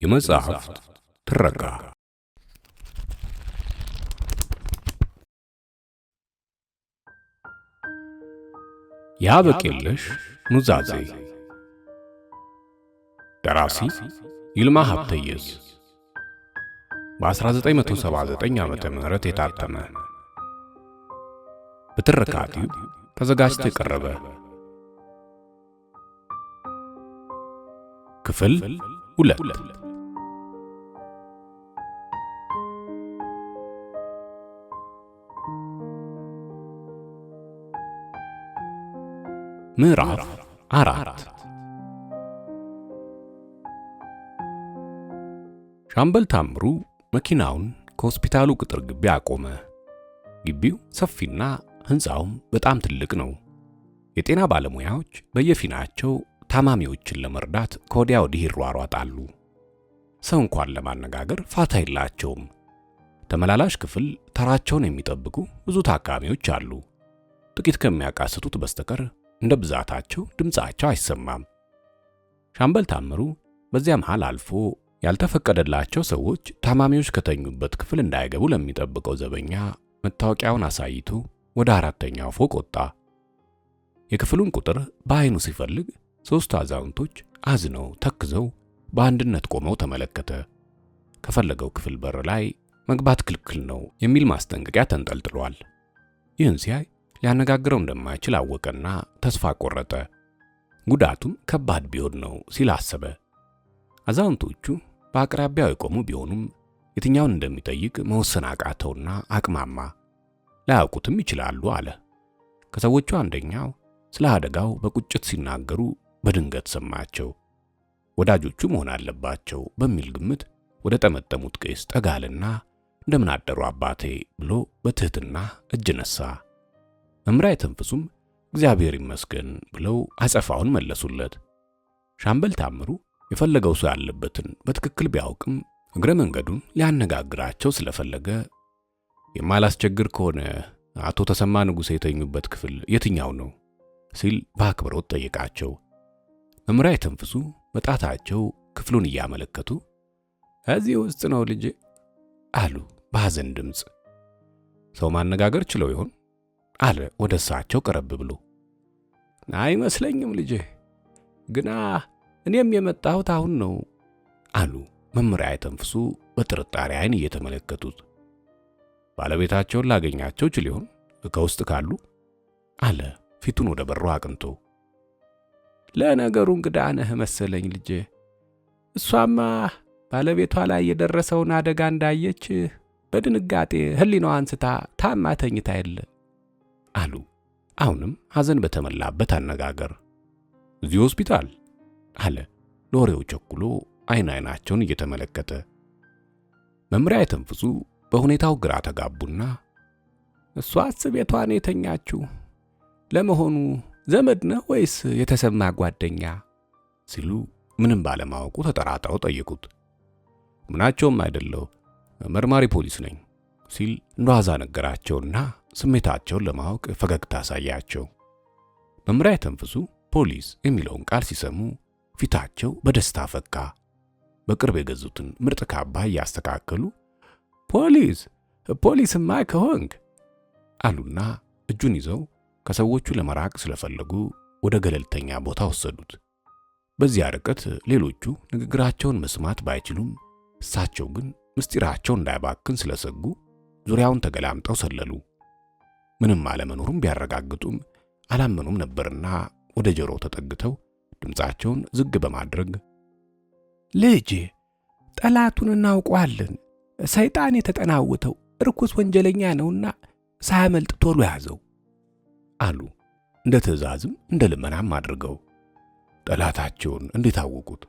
የመጽሐፍት ትረካ። የአበቅየለሽ ኑዛዜ። ደራሲ ይልማ ሀብተየስ። በ1979 ዓመተ ምህረት የታተመ፣ በትረካ ቲዩብ ተዘጋጅቶ የቀረበ። ክፍል 2። ምዕራፍ 4። ሻምበል ታምሩ መኪናውን ከሆስፒታሉ ቅጥር ግቢ አቆመ። ግቢው ሰፊና ሕንፃውም በጣም ትልቅ ነው። የጤና ባለሙያዎች በየፊናቸው ታማሚዎችን ለመርዳት ከወዲያ ወዲህ ይሯሯጣሉ። ሰው እንኳን ለማነጋገር ፋታ የላቸውም። ተመላላሽ ክፍል ተራቸውን የሚጠብቁ ብዙ ታካሚዎች አሉ። ጥቂት ከሚያቃስቱት በስተቀር እንደ ብዛታቸው ድምፃቸው አይሰማም። ሻምበል ታምሩ በዚያ መሃል አልፎ ያልተፈቀደላቸው ሰዎች ታማሚዎች ከተኙበት ክፍል እንዳይገቡ ለሚጠብቀው ዘበኛ መታወቂያውን አሳይቶ ወደ 4ኛው ፎቅ ወጣ። የክፍሉን ቁጥር በዓይኑ ሲፈልግ 3 አዛውንቶች አዝነው ተክዘው በአንድነት ቆመው ተመለከተ። ከፈለገው ክፍል በር ላይ መግባት ክልክል ነው የሚል ማስጠንቀቂያ ተንጠልጥሏል። ይህን ሲያይ ሊያነጋግረው እንደማይችል አወቀና ተስፋ ቆረጠ። ጉዳቱም ከባድ ቢሆን ነው ሲል አሰበ። አዛውንቶቹ በአቅራቢያው የቆሙ ቢሆኑም የትኛውን እንደሚጠይቅ መወሰን አቃተውና አቅማማ። ላያውቁትም ይችላሉ አለ። ከሰዎቹ አንደኛው ስለ አደጋው በቁጭት ሲናገሩ በድንገት ሰማቸው። ወዳጆቹ መሆን አለባቸው በሚል ግምት ወደ ጠመጠሙት ቄስ ጠጋልና እንደምን አደሩ አባቴ ብሎ በትህትና እጅ ነሳ። መምሪያ የተንፍሱም እግዚአብሔር ይመስገን ብለው አጸፋውን መለሱለት። ሻምበል ታምሩ የፈለገው ሰው ያለበትን በትክክል ቢያውቅም እግረ መንገዱን ሊያነጋግራቸው ስለፈለገ የማላስቸግር ከሆነ አቶ ተሰማ ንጉሴ የተኙበት ክፍል የትኛው ነው ሲል በአክብሮት ጠየቃቸው። መምሪያ የተንፍሱ በጣታቸው ክፍሉን እያመለከቱ እዚህ ውስጥ ነው ልጄ አሉ በሐዘን ድምፅ። ሰው ማነጋገር ችለው ይሆን አለ ወደ እሳቸው ቀረብ ብሎ። አይመስለኝም ልጄ፣ ግና እኔም የመጣሁት አሁን ነው አሉ መምሪያ የተንፍሱ በጥርጣሬ ዓይን እየተመለከቱት። ባለቤታቸውን ላገኛቸው ችል ይሆን ከውስጥ ካሉ አለ ፊቱን ወደ በሩ አቅንቶ። ለነገሩ እንግዳ ነህ መሰለኝ ልጄ። እሷማ ባለቤቷ ላይ የደረሰውን አደጋ እንዳየች በድንጋጤ ሕሊናዋ አንስታ ታማ ተኝታ የለ አሉ አሁንም ሐዘን በተመላበት አነጋገር። እዚህ ሆስፒታል አለ ለወሬው ቸኩሎ አይን አይናቸውን እየተመለከተ። መምሪያ የተንፍሱ በሁኔታው ግራ ተጋቡና እሷስ ቤቷ ነው የተኛችው። ለመሆኑ ዘመድ ነህ ወይስ የተሰማ ጓደኛ ሲሉ ምንም ባለማወቁ ተጠራጥረው ጠየቁት። ምናቸውም አይደለው መርማሪ ፖሊስ ነኝ ሲል እንደዋዛ ነገራቸውና ስሜታቸውን ለማወቅ ፈገግታ አሳያቸው። መምሪያ የተንፍሱ ፖሊስ የሚለውን ቃል ሲሰሙ ፊታቸው በደስታ ፈካ። በቅርብ የገዙትን ምርጥ ካባ እያስተካከሉ ፖሊስ ፖሊስማ ከሆንክ አሉና እጁን ይዘው ከሰዎቹ ለመራቅ ስለፈለጉ ወደ ገለልተኛ ቦታ ወሰዱት። በዚያ ርቀት ሌሎቹ ንግግራቸውን መስማት ባይችሉም እሳቸው ግን ምስጢራቸው እንዳይባክን ስለሰጉ ዙሪያውን ተገላምጠው ሰለሉ። ምንም አለመኖሩም ቢያረጋግጡም አላመኑም ነበርና ወደ ጆሮው ተጠግተው ድምፃቸውን ዝግ በማድረግ ልጄ ጠላቱን እናውቀዋለን፣ ሰይጣን የተጠናወተው እርኩስ ወንጀለኛ ነውና ሳያመልጥ ቶሎ ያዘው አሉ። እንደ ትዕዛዝም እንደ ልመናም አድርገው። ጠላታቸውን እንዴት አወቁት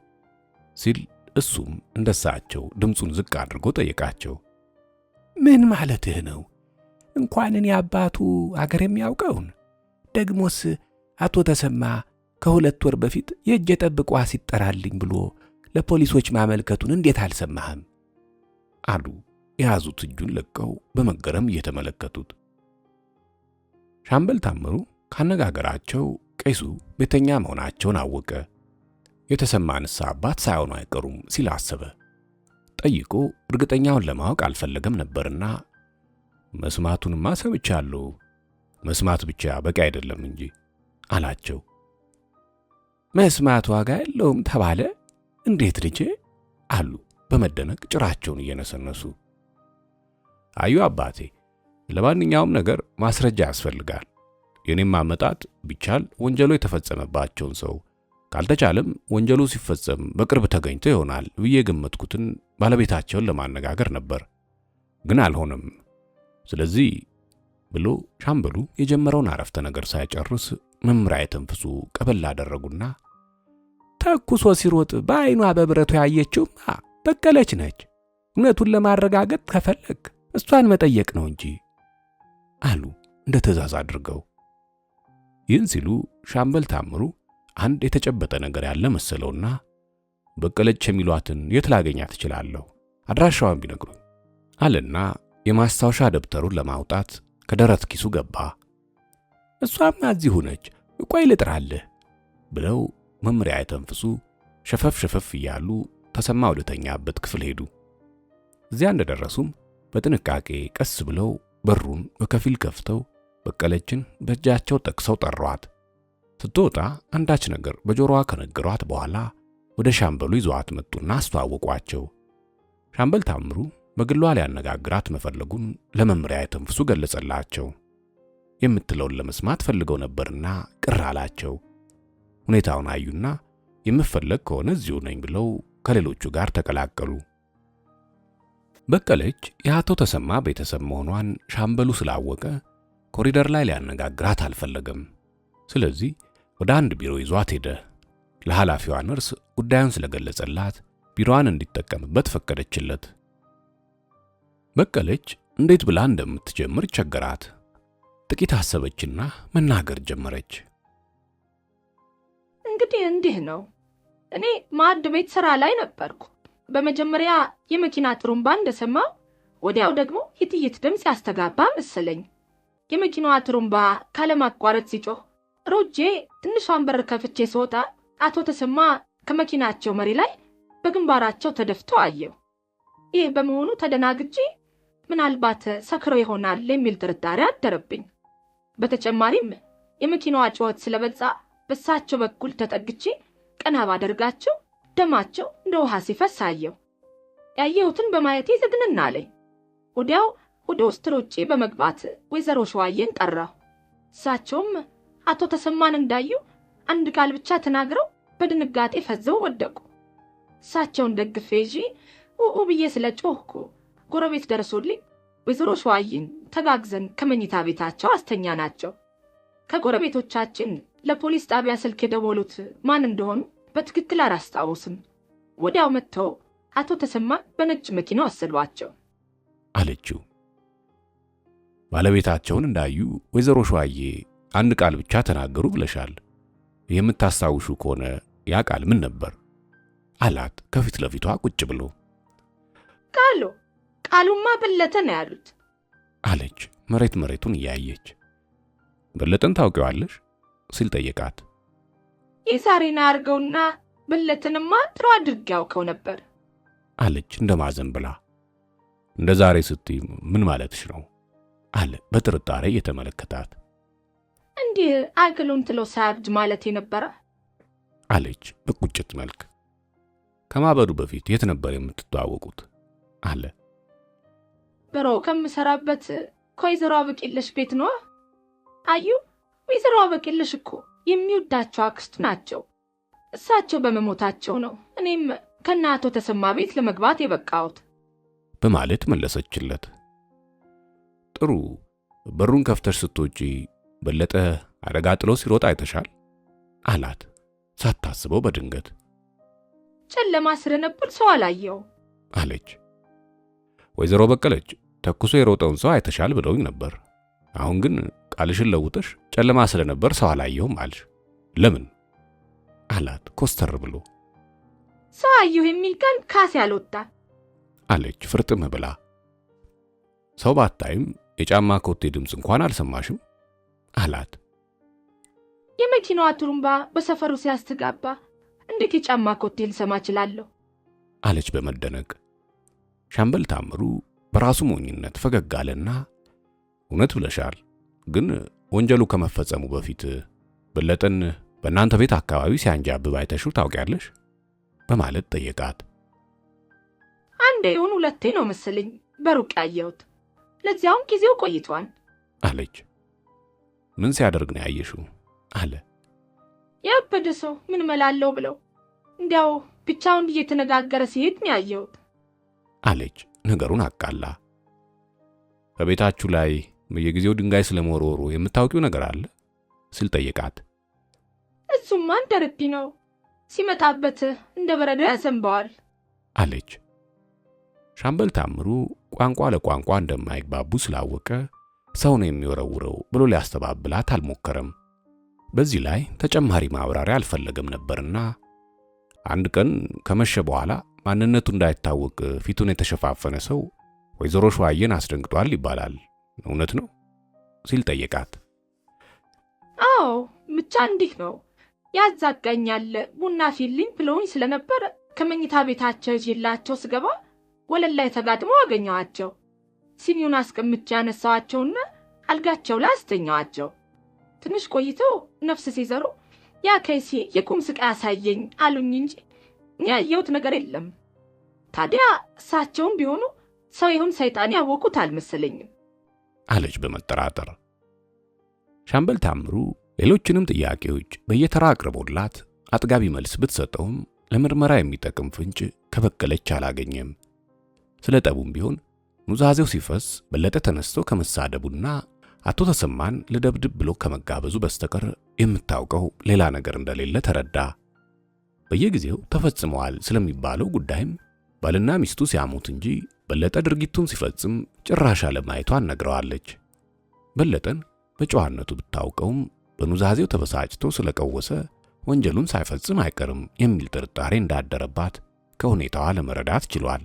ሲል እሱም እንደሳቸው ድምፁን ዝቅ አድርጎ ጠየቃቸው። ምን ማለትህ ነው? እንኳን እኔ አባቱ አገር የሚያውቀውን ደግሞስ አቶ ተሰማ ከ2 ወር በፊት የእጀ ጠብቋ ሲጠራልኝ ብሎ ለፖሊሶች ማመልከቱን እንዴት አልሰማህም? አሉ የያዙት እጁን ለቀው በመገረም እየተመለከቱት። ሻምበል ታምሩ ካነጋገራቸው ቄሱ ቤተኛ መሆናቸውን አወቀ። የተሰማ ንስሐ አባት ሳይሆኑ አይቀሩም ሲል አሰበ። ጠይቆ እርግጠኛውን ለማወቅ አልፈለገም ነበርና መስማቱንማ ሰምቻለሁ፣ መስማት ብቻ በቂ አይደለም እንጂ አላቸው። መስማት ዋጋ የለውም ተባለ እንዴት ልጄ? አሉ በመደነቅ ጭራቸውን እየነሰነሱ። አዩ አባቴ፣ ለማንኛውም ነገር ማስረጃ ያስፈልጋል። የኔም አመጣጥ ቢቻል ወንጀሉ የተፈጸመባቸውን ሰው ካልተቻለም ወንጀሉ ሲፈጸም በቅርብ ተገኝቶ ይሆናል ብዬ የገመትኩትን ባለቤታቸውን ለማነጋገር ነበር፣ ግን አልሆነም። ስለዚህ ብሎ ሻምበሉ የጀመረውን አረፍተ ነገር ሳይጨርስ መምሪያ የተንፍሱ ቀበል አደረጉና ተኩሶ ሲሮጥ በዓይኗ በብረቱ ያየችውማ በቀለች ነች። እውነቱን ለማረጋገጥ ከፈለግ እሷን መጠየቅ ነው እንጂ አሉ እንደ ትዕዛዝ አድርገው። ይህን ሲሉ ሻምበል ታምሩ አንድ የተጨበጠ ነገር ያለ መሰለውና በቀለች የሚሏትን የት ላገኛት እችላለሁ? አድራሻዋን ቢነግሩኝ አለና የማስታወሻ ደብተሩን ለማውጣት ከደረት ኪሱ ገባ። እሷማ እዚሁ ነች፣ ቆይ ልጥራልህ ብለው መምሪያ የተንፍሱ ሸፈፍ ሸፈፍ እያሉ ተሰማ ወደተኛበት ክፍል ሄዱ። እዚያ እንደደረሱም በጥንቃቄ ቀስ ብለው በሩን በከፊል ከፍተው በቀለችን በእጃቸው ጠቅሰው ጠሯት። ስትወጣ አንዳች ነገር በጆሮዋ ከነገሯት በኋላ ወደ ሻምበሉ ይዘዋት መጡና አስተዋወቋቸው። ሻምበል ታምሩ በግሏ ሊያነጋግራት መፈለጉን ለመምሪያ የተንፍሱ ገለጸላቸው። የምትለውን ለመስማት ፈልገው ነበርና ቅር አላቸው። ሁኔታውን አዩና የምፈለግ ከሆነ እዚሁ ነኝ ብለው ከሌሎቹ ጋር ተቀላቀሉ። በቀለች የአቶ ተሰማ ቤተሰብ መሆኗን ሻምበሉ ስላወቀ ኮሪደር ላይ ሊያነጋግራት አልፈለገም። ስለዚህ ወደ አንድ ቢሮ ይዟት ሄደ። ለኃላፊዋ ነርስ ጉዳዩን ስለገለጸላት ቢሮዋን እንዲጠቀምበት ፈቀደችለት። በቀለች እንዴት ብላ እንደምትጀምር ቸገራት። ጥቂት አሰበችና መናገር ጀመረች። እንግዲህ እንዲህ ነው። እኔ ማዕድ ቤት ስራ ላይ ነበርኩ። በመጀመሪያ የመኪና ጥሩምባ እንደሰማው ወዲያው ደግሞ የጥይት ድምፅ ያስተጋባ መሰለኝ። የመኪናዋ ጥሩምባ ካለማቋረጥ ሲጮህ ሮጄ ትንሿን በር ከፍቼ ስወጣ አቶ ተሰማ ከመኪናቸው መሪ ላይ በግንባራቸው ተደፍተው አየሁ። ይህ በመሆኑ ተደናግጬ ምናልባት ሰክረው ይሆናል የሚል ጥርጣሬ አደረብኝ። በተጨማሪም የመኪናዋ ጩኸት ስለበዛ በሳቸው በኩል ተጠግቼ ቀና ባደርጋቸው ደማቸው እንደ ውሃ ሲፈስ አየሁ። ያየሁትን በማየቴ ዝግንን አለኝ። ወዲያው ወደ ውስጥ ሮጬ በመግባት ወይዘሮ ሸዋዬን ጠራሁ። እሳቸውም አቶ ተሰማን እንዳዩ አንድ ቃል ብቻ ተናግረው በድንጋጤ ፈዘው ወደቁ። እሳቸውን ደግፌ ይዤ ኡኡ ብዬ ስለ ጮህኩ ጎረቤት ደርሶልኝ ወይዘሮ ሸዋዬን ተጋግዘን ከመኝታ ቤታቸው አስተኛ ናቸው። ከጎረቤቶቻችን ለፖሊስ ጣቢያ ስልክ የደወሉት ማን እንደሆኑ በትክክል አላስታውስም። ወዲያው መጥተው አቶ ተሰማ በነጭ መኪና ወሰዷቸው አለችው። ባለቤታቸውን እንዳዩ ወይዘሮ ሸዋዬ አንድ ቃል ብቻ ተናገሩ ብለሻል። የምታስታውሹ ከሆነ ያ ቃል ምን ነበር? አላት ከፊት ለፊቷ ቁጭ ብሎ። ቃሉ ቃሉማ በለጠ ነው ያሉት አለች መሬት መሬቱን እያየች። በለጠን ታውቂዋለሽ? ሲል ጠየቃት። የዛሬን አያርገውና በለጠንማ ጥሩ አድርጌ ያውቀው ነበር አለች እንደማዘን ብላ። እንደ ዛሬ ስትይ ምን ማለትሽ ነው? አለ በጥርጣሬ እየተመለከታት። እንዲህ አግሉን ትሎ ሳያብድ ማለት የነበረ አለች በቁጭት መልክ። ከማበዱ በፊት የት ነበር የምትተዋወቁት? አለ። በሮ ከምሰራበት ከወይዘሮ አበቂለሽ ቤት ነዋ። አዩ ወይዘሮ አበቂለሽ እኮ የሚወዳቸው አክስቱ ናቸው። እሳቸው በመሞታቸው ነው እኔም ከእነ አቶ ተሰማ ቤት ለመግባት የበቃሁት በማለት መለሰችለት። ጥሩ፣ በሩን ከፍተሽ ስትወጪ በለጠ አደጋ ጥሎ ሲሮጥ አይተሻል? አላት ሳታስበው በድንገት። ጨለማ ስለነበር ሰው አላየው አለች። ወይዘሮ በቀለች ተኩሶ የሮጠውን ሰው አይተሻል ብለውኝ ነበር። አሁን ግን ቃልሽን ለውጠሽ ጨለማ ስለነበር ሰው አላየሁም አልሽ። ለምን? አላት ኮስተር ብሎ። ሰው አየሁ የሚል ቃል ካሴ አልወጣ አለች ፍርጥም ብላ። ሰው ባታይም የጫማ ኮቴ ድምፅ እንኳን አልሰማሽም? አላት። የመኪናዋ ትሩምባ በሰፈሩ ሲያስተጋባ እንዴት የጫማ ኮቴ ልሰማ እችላለሁ? አለች በመደነቅ። ሻምበል ታምሩ በራሱ ሞኝነት ፈገግ አለና እውነት ብለሻል፣ ግን ወንጀሉ ከመፈጸሙ በፊት በለጠን በእናንተ ቤት አካባቢ ሲያንጃብብ አይተሽው ታውቂያለሽ? በማለት ጠየቃት። አንዴ ይሁን ሁለቴ ነው መሰለኝ በሩቅ ያየሁት። ለዚያውም ጊዜው ቆይቷል አለች። ምን ሲያደርግ ነው ያየሽው? አለ። ያበደ ሰው ምን መላለው ብለው እንዲያው ብቻውን እየተነጋገረ ሲሄድ ነው ያየሁት አለች ነገሩን አቃላ። በቤታችሁ ላይ በየጊዜው ድንጋይ ስለመወርወሩ የምታውቂው ነገር አለ ስል ጠየቃት። እሱማ እንደ ርቢ ነው፣ ሲመጣበት እንደ በረዶ ያዘንበዋል አለች። ሻምበል ታምሩ ቋንቋ ለቋንቋ እንደማይግባቡ ስላወቀ ሰው ነው የሚወረውረው ብሎ ሊያስተባብላት አልሞከረም። በዚህ ላይ ተጨማሪ ማብራሪያ አልፈለገም ነበርና አንድ ቀን ከመሸ በኋላ ማንነቱ እንዳይታወቅ ፊቱን የተሸፋፈነ ሰው ወይዘሮ ሸዋዬን አስደንግጧል ይባላል፣ እውነት ነው ሲል ጠየቃት። አዎ ብቻ እንዲህ ነው ያዛጋኛል፣ ቡና ፊልኝ ብለውኝ ስለነበር ከመኝታ ቤታቸው ይዤላቸው ስገባ ወለል ላይ ተጋድመው አገኘኋቸው። ሲኒውን አስቀምጬ ያነሳኋቸውና አልጋቸው ላይ አስተኛኋቸው። ትንሽ ቆይተው ነፍስ ሲዘሩ ያ ከይሲ የቁም ስቃይ አሳየኝ አሉኝ እንጂ ያየሁት ነገር የለም። ታዲያ እሳቸውም ቢሆኑ ሰው ይሁን ሰይጣን ያወቁት አልመሰለኝም አለች በመጠራጠር። ሻምበል ታምሩ ሌሎችንም ጥያቄዎች በየተራ አቅርቦላት አጥጋቢ መልስ ብትሰጠውም ለምርመራ የሚጠቅም ፍንጭ ከበቀለች አላገኘም። ስለ ጠቡም ቢሆን ኑዛዜው ሲፈስ በለጠ ተነስቶ ከመሳደቡና አቶ ተሰማን ልደብድብ ብሎ ከመጋበዙ በስተቀር የምታውቀው ሌላ ነገር እንደሌለ ተረዳ። በየጊዜው ተፈጽመዋል ስለሚባለው ጉዳይም ባልና ሚስቱ ሲያሙት እንጂ በለጠ ድርጊቱን ሲፈጽም ጭራሽ አለማየቷን ነግረዋለች። በለጠን በጨዋነቱ ብታውቀውም በኑዛዜው ተበሳጭቶ ስለቀወሰ ወንጀሉን ሳይፈጽም አይቀርም የሚል ጥርጣሬ እንዳደረባት ከሁኔታዋ ለመረዳት ችሏል።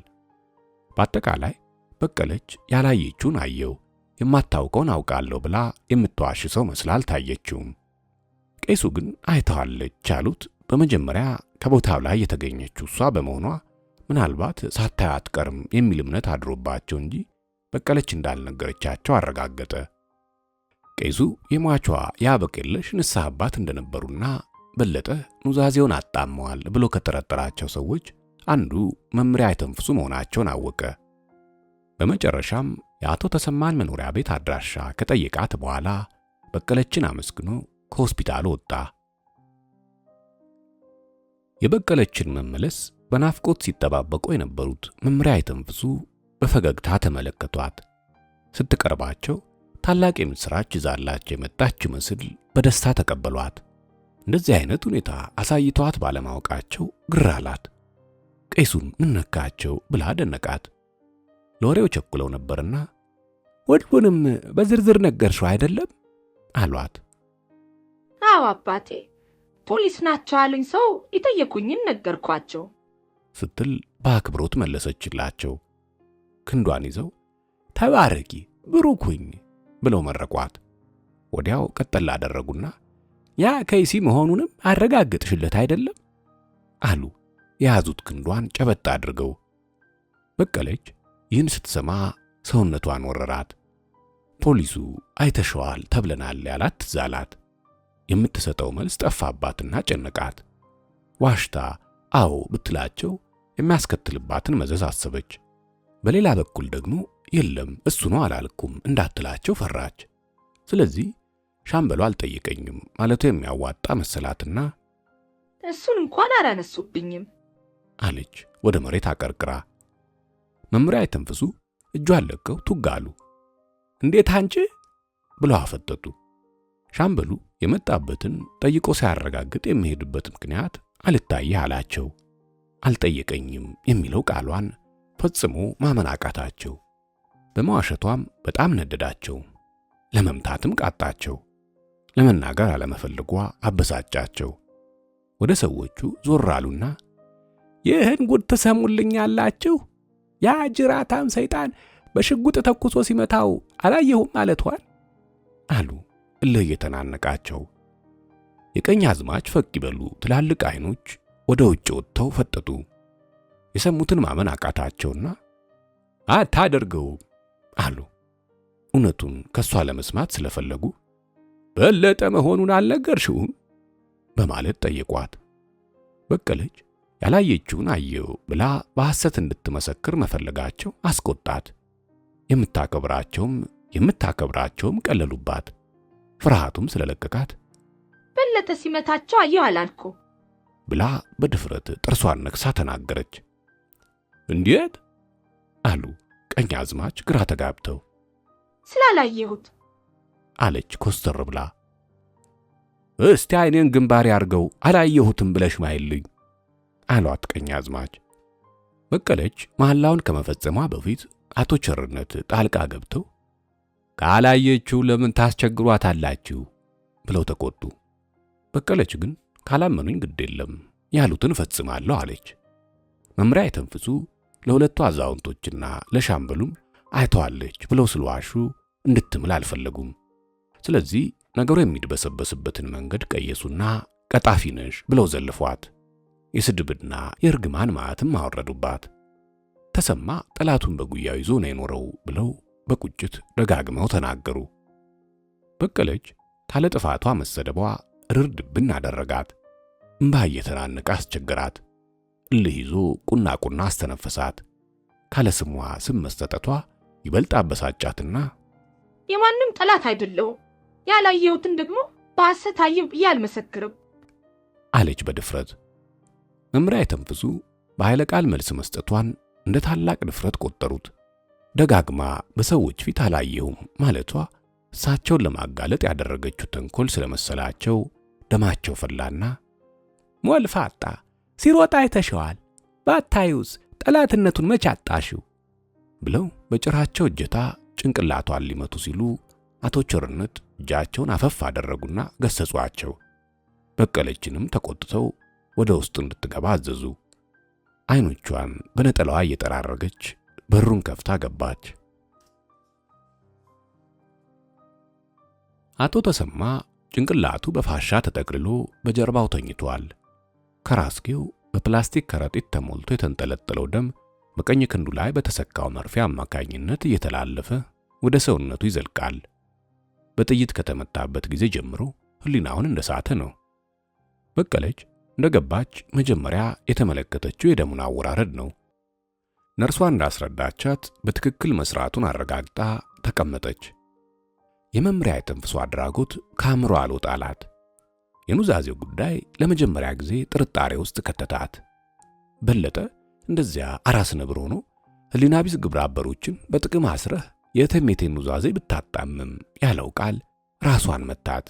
በአጠቃላይ በቀለች ያላየችውን አየው የማታውቀውን አውቃለሁ ብላ የምትዋሽ ሰው መስላ አልታየችውም። ቄሱ ግን አይተዋለች ያሉት በመጀመሪያ ከቦታው ላይ የተገኘችው እሷ በመሆኗ ምናልባት ሳታዩ አትቀርም የሚል እምነት አድሮባቸው እንጂ በቀለች እንዳልነገረቻቸው አረጋገጠ። ቄሱ የሟቿ የአበቅየለሽ ንስሐ አባት እንደነበሩና በለጠ ኑዛዜውን አጣመዋል ብሎ ከጠረጠራቸው ሰዎች አንዱ መምሪያ አይተንፍሱ መሆናቸውን አወቀ። በመጨረሻም የአቶ ተሰማን መኖሪያ ቤት አድራሻ ከጠየቃት በኋላ በቀለችን አመስግኖ ከሆስፒታሉ ወጣ። የበቀለችን መመለስ በናፍቆት ሲጠባበቁ የነበሩት መምሪያ አይተንፍሱ በፈገግታ ተመለከቷት። ስትቀርባቸው ታላቅ የምስራች ይዛላቸው የመጣች መስል በደስታ ተቀበሏት። እንደዚህ አይነት ሁኔታ አሳይተዋት ባለማወቃቸው ግር አላት። ቄሱን ምን ነካቸው ብላ ደነቃት። ለወሬው ቸኩለው ነበርና ሁሉንም በዝርዝር ነገርሽው አይደለም አሏት። አዎ አባቴ፣ ፖሊስ ናቸው አሉኝ ሰው የጠየኩኝን ነገርኳቸው ስትል በአክብሮት መለሰችላቸው። ክንዷን ይዘው ተባረኪ ብሩክ ሁኚ ብለው መረቋት። ወዲያው ቀጠል አደረጉና ያ ከይሲ መሆኑንም አረጋግጥሽለት አይደለም አሉ። የያዙት ክንዷን ጨበጥ አድርገው። በቀለች ይህን ስትሰማ ሰውነቷን ወረራት። ፖሊሱ አይተሸዋል ተብለናል ያላት ትዝ አላት። የምትሰጠው መልስ ጠፋባትና ጨነቃት። ዋሽታ አዎ ብትላቸው የሚያስከትልባትን መዘዝ አሰበች። በሌላ በኩል ደግሞ የለም እሱ ነው አላልኩም እንዳትላቸው ፈራች። ስለዚህ ሻምበሉ አልጠየቀኝም ማለቱ የሚያዋጣ መሰላትና እሱን እንኳን አላነሱብኝም አለች ወደ መሬት አቀርቅራ። መምሪያ አይተንፍሱ እጇን ለቀው ቱግ አሉ። እንዴት አንቺ ብለው አፈጠጡ። ሻምበሉ የመጣበትን ጠይቆ ሳያረጋግጥ የሚሄድበት ምክንያት አልታየህ አላቸው። አልጠየቀኝም የሚለው ቃሏን ፈጽሞ ማመን አቃታቸው። በመዋሸቷም በጣም ነደዳቸው። ለመምታትም ቃጣቸው። ለመናገር አለመፈልጓ አበሳጫቸው። ወደ ሰዎቹ ዞር አሉና ይህን ጉድ ትሰሙልኛላችሁ? ያ ጅራታም ሰይጣን በሽጉጥ ተኩሶ ሲመታው አላየሁም ማለቷን አሉ እልህ እየተናነቃቸው። የቀኝ አዝማች ፈቅ ይበሉ ትላልቅ አይኖች ወደ ውጭ ወጥተው ፈጠጡ። የሰሙትን ማመን አቃታቸውና አታደርገውም አሉ። እውነቱን ከሷ ለመስማት ስለፈለጉ በለጠ መሆኑን አልነገርሽውም በማለት ጠየቋት። በቀለች ያላየችውን አየው ብላ በሐሰት እንድትመሰክር መፈለጋቸው አስቆጣት። የምታከብራቸውም ቀለሉባት። ፍርሃቱም ስለለቀቃት በለጠ ሲመታቸው አየሁ አላልኩ ብላ በድፍረት ጥርሷን ነክሳ ተናገረች። እንዴት አሉ ቀኝ አዝማች ግራ ተጋብተው። ስላላየሁት አለች ኮስተር ብላ። እስቲ አይኔን ግንባሬ አድርገው አላየሁትም ብለሽ ማይልኝ አሏት ቀኝ አዝማች። በቀለች መሐላውን ከመፈጸሟ በፊት አቶ ቸርነት ጣልቃ ገብተው ካላየችው ለምን ታስቸግሯታላችሁ ብለው ተቆጡ። በቀለች ግን ካላመኑኝ ግድ የለም ያሉትን እፈጽማለሁ አለች። መምሪያ የተንፍሱ ለሁለቱ አዛውንቶችና ለሻምበሉም አይተዋለች ብለው ስለዋሹ እንድትምል አልፈለጉም። ስለዚህ ነገሩ የሚድበሰበስበትን መንገድ ቀየሱና ቀጣፊ ነሽ ብለው ዘልፏት። የስድብና የእርግማን ማዕትም አወረዱባት። ተሰማ ጠላቱን በጉያው ይዞ ነው የኖረው ብለው በቁጭት ደጋግመው ተናገሩ። በቀለች ካለ ጥፋቷ መሰደቧ ርርድብን አደረጋት። እምባ እየተናነቀ አስቸገራት። እልህ ይዞ ቁና ቁና አስተነፈሳት። ካለ ስሟ ስም መሰጠቷ ይበልጥ አበሳጫትና የማንም ጠላት አይደለሁም፣ ያላየሁትን ደግሞ በሐሰት አየሁ ብዬ አልመሰክርም አለች በድፍረት። መምሪያ የተንፍሱ በኃይለ ቃል መልስ መስጠቷን እንደ ታላቅ ድፍረት ቆጠሩት። ደጋግማ በሰዎች ፊት አላየሁም ማለቷ እሳቸውን ለማጋለጥ ያደረገችው ተንኮል ስለመሰላቸው ደማቸው ፈላና ሞልፋጣ ሲሮጥ አይተሸዋል፣ ባታዩስ ጠላትነቱን መች አጣሽው ብለው በጭራቸው እጀታ ጭንቅላቷን ሊመቱ ሲሉ አቶ ቸርነት እጃቸውን አፈፍ አደረጉና ገሰጿቸው። በቀለችንም ተቆጥተው ወደ ውስጥ እንድትገባ አዘዙ። አይኖቿን በነጠላዋ እየጠራረገች በሩን ከፍታ ገባች። አቶ ተሰማ ጭንቅላቱ በፋሻ ተጠቅልሎ በጀርባው ተኝቷል። ከራስጌው በፕላስቲክ ከረጢት ተሞልቶ የተንጠለጠለው ደም በቀኝ ክንዱ ላይ በተሰካው መርፌ አማካኝነት እየተላለፈ ወደ ሰውነቱ ይዘልቃል። በጥይት ከተመታበት ጊዜ ጀምሮ ሕሊናውን እንደሳተ ነው። በቀለች እንደገባች መጀመሪያ የተመለከተችው የደሙን አወራረድ ነው። ነርሷ እንዳስረዳቻት በትክክል መስራቱን አረጋግጣ ተቀመጠች። የመምሪያ የተንፍሶ አድራጎት ከአእምሮ አልወጣላት። የኑዛዜው ጉዳይ ለመጀመሪያ ጊዜ ጥርጣሬ ውስጥ ከተታት። በለጠ እንደዚያ አራስ ነብር ሆኖ ሕሊና ቢስ ግብረ አበሮችን በጥቅም አስረህ የተሜቴን ኑዛዜ ብታጣምም ያለው ቃል ራሷን መታት።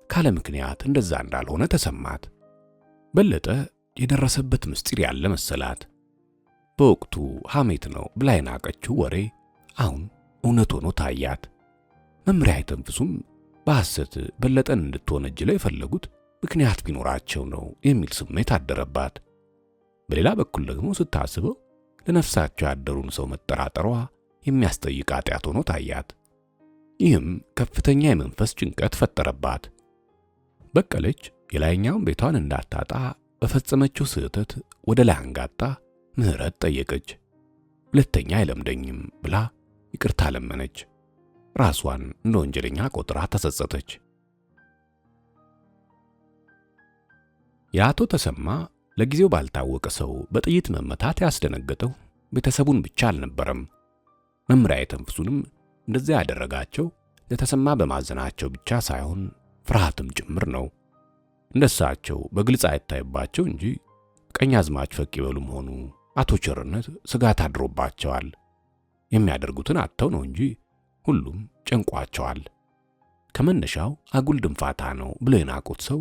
ካለ ምክንያት እንደዛ እንዳልሆነ ተሰማት። በለጠ የደረሰበት ምስጢር ያለ መሰላት። በወቅቱ ሐሜት ነው ብላ የናቀችው ወሬ አሁን እውነት ሆኖ ታያት። መምሪያ አይተንፍሱም በሐሰት በለጠን እንድትወነጅለው የፈለጉት ምክንያት ቢኖራቸው ነው የሚል ስሜት አደረባት። በሌላ በኩል ደግሞ ስታስበው ለነፍሳቸው ያደሩን ሰው መጠራጠሯ የሚያስጠይቅ ኃጢአት ሆኖ ታያት። ይህም ከፍተኛ የመንፈስ ጭንቀት ፈጠረባት። በቀለች የላይኛውን ቤቷን እንዳታጣ በፈጸመችው ስህተት ወደ ላይ አንጋጣ ምህረት ጠየቀች። ሁለተኛ አይለምደኝም ብላ ይቅርታ ለመነች። ራሷን እንደ ወንጀለኛ ቆጥራ ተጸጸተች። የአቶ ተሰማ ለጊዜው ባልታወቀ ሰው በጥይት መመታት ያስደነገጠው ቤተሰቡን ብቻ አልነበረም። መምሪያ የተንፍሱንም እንደዚያ ያደረጋቸው ለተሰማ በማዘናቸው ብቻ ሳይሆን ፍርሃትም ጭምር ነው። እንደሳቸው በግልጽ አይታይባቸው እንጂ ቀኛዝማች ፈቅ ይበሉም ሆኑ አቶ ቸርነት ስጋት አድሮባቸዋል። የሚያደርጉትን አጥተው ነው እንጂ ሁሉም ጨንቋቸዋል። ከመነሻው አጉል ድንፋታ ነው ብለው የናቁት ሰው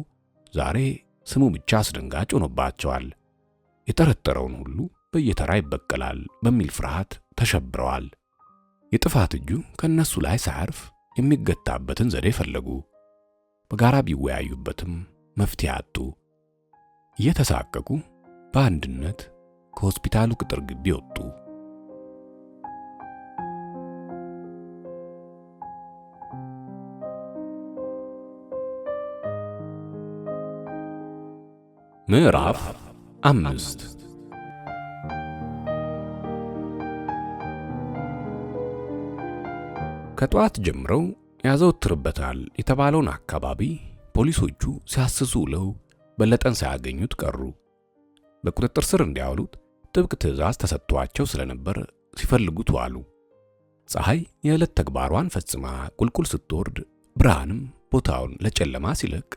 ዛሬ ስሙ ብቻ አስደንጋጭ ሆኖባቸዋል። የጠረጠረውን ሁሉ በየተራ ይበቀላል በሚል ፍርሃት ተሸብረዋል። የጥፋት እጁ ከነሱ ላይ ሳያርፍ የሚገታበትን ዘዴ ፈለጉ። በጋራ ቢወያዩበትም መፍትሄ አጡ። እየተሳቀቁ በአንድነት ከሆስፒታሉ ቅጥር ግቢ ወጡ። ምዕራፍ 5። ከጠዋት ጀምረው ያዘወትርበታል የተባለውን አካባቢ ፖሊሶቹ ሲያስሱ ውለው በለጠን ሳያገኙት ቀሩ። በቁጥጥር ስር እንዲያውሉት ጥብቅ ትዕዛዝ ተሰጥቷቸው ስለነበር ሲፈልጉት ዋሉ። ፀሐይ የዕለት ተግባሯን ፈጽማ ቁልቁል ስትወርድ፣ ብርሃንም ቦታውን ለጨለማ ሲለቅ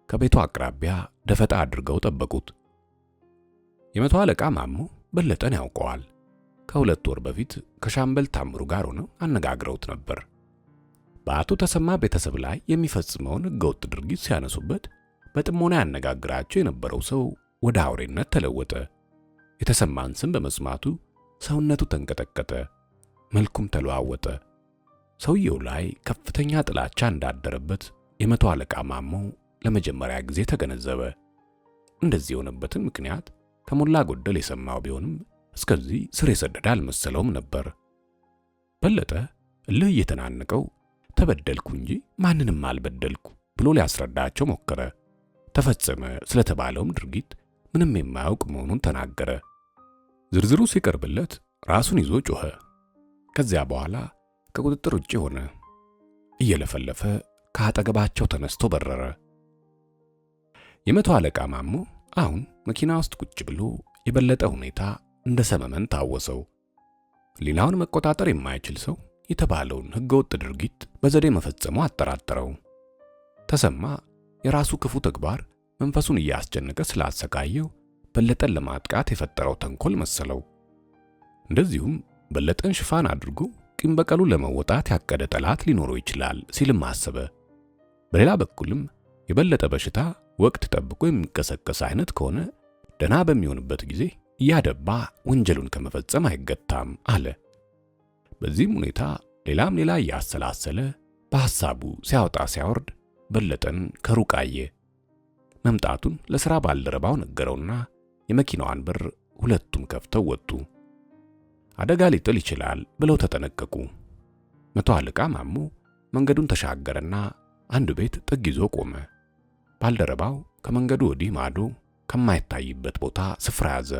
ከቤቱ አቅራቢያ ደፈጣ አድርገው ጠበቁት። የመቶ አለቃ ማሞ በለጠን ያውቀዋል። ከ2 ወር በፊት ከሻምበል ታምሩ ጋር ሆነው አነጋግረውት ነበር። በአቶ ተሰማ ቤተሰብ ላይ የሚፈጽመውን ሕገወጥ ድርጊት ሲያነሱበት በጥሞና ያነጋግራቸው የነበረው ሰው ወደ አውሬነት ተለወጠ። የተሰማን ስም በመስማቱ ሰውነቱ ተንቀጠቀጠ፣ መልኩም ተለዋወጠ። ሰውየው ላይ ከፍተኛ ጥላቻ እንዳደረበት የመቶ አለቃ ማሞ ለመጀመሪያ ጊዜ ተገነዘበ። እንደዚህ የሆነበትን ምክንያት ከሞላ ጎደል የሰማው ቢሆንም እስከዚህ ስር የሰደደ አልመሰለውም ነበር። በለጠ እልህ እየተናነቀው ተበደልኩ እንጂ ማንንም አልበደልኩ ብሎ ሊያስረዳቸው ሞከረ። ተፈጸመ ስለተባለውም ድርጊት ምንም የማያውቅ መሆኑን ተናገረ። ዝርዝሩ ሲቀርብለት ራሱን ይዞ ጮኸ። ከዚያ በኋላ ከቁጥጥር ውጭ ሆነ። እየለፈለፈ ከአጠገባቸው ተነስቶ በረረ። የመቶ አለቃ ማሞ አሁን መኪና ውስጥ ቁጭ ብሎ የበለጠ ሁኔታ እንደ ሰመመን ታወሰው። ሊናውን መቆጣጠር የማይችል ሰው የተባለውን ህገወጥ ድርጊት በዘዴ መፈጸሙ አጠራጠረው። ተሰማ የራሱ ክፉ ተግባር መንፈሱን እያስጨነቀ ስላሰቃየው በለጠን ለማጥቃት የፈጠረው ተንኮል መሰለው። እንደዚሁም በለጠን ሽፋን አድርጎ ቂም በቀሉን ለመወጣት ያቀደ ጠላት ሊኖረው ይችላል ሲልም አሰበ። በሌላ በኩልም የበለጠ በሽታ ወቅት ጠብቆ የሚቀሰቀስ አይነት ከሆነ ደና በሚሆንበት ጊዜ እያደባ ወንጀሉን ከመፈጸም አይገታም አለ። በዚህም ሁኔታ ሌላም ሌላ እያሰላሰለ በሐሳቡ ሲያወጣ ሲያወርድ በለጠን ከሩቅ አየ። መምጣቱን ለሥራ ባልደረባው ነገረውና የመኪናዋን በር ሁለቱም ከፍተው ወጡ። አደጋ ሊጥል ይችላል ብለው ተጠነቀቁ። መቶ አለቃ ማሞ መንገዱን ተሻገረና አንድ ቤት ጥግ ይዞ ቆመ። ባልደረባው ከመንገዱ ወዲህ ማዶ ከማይታይበት ቦታ ስፍራ ያዘ።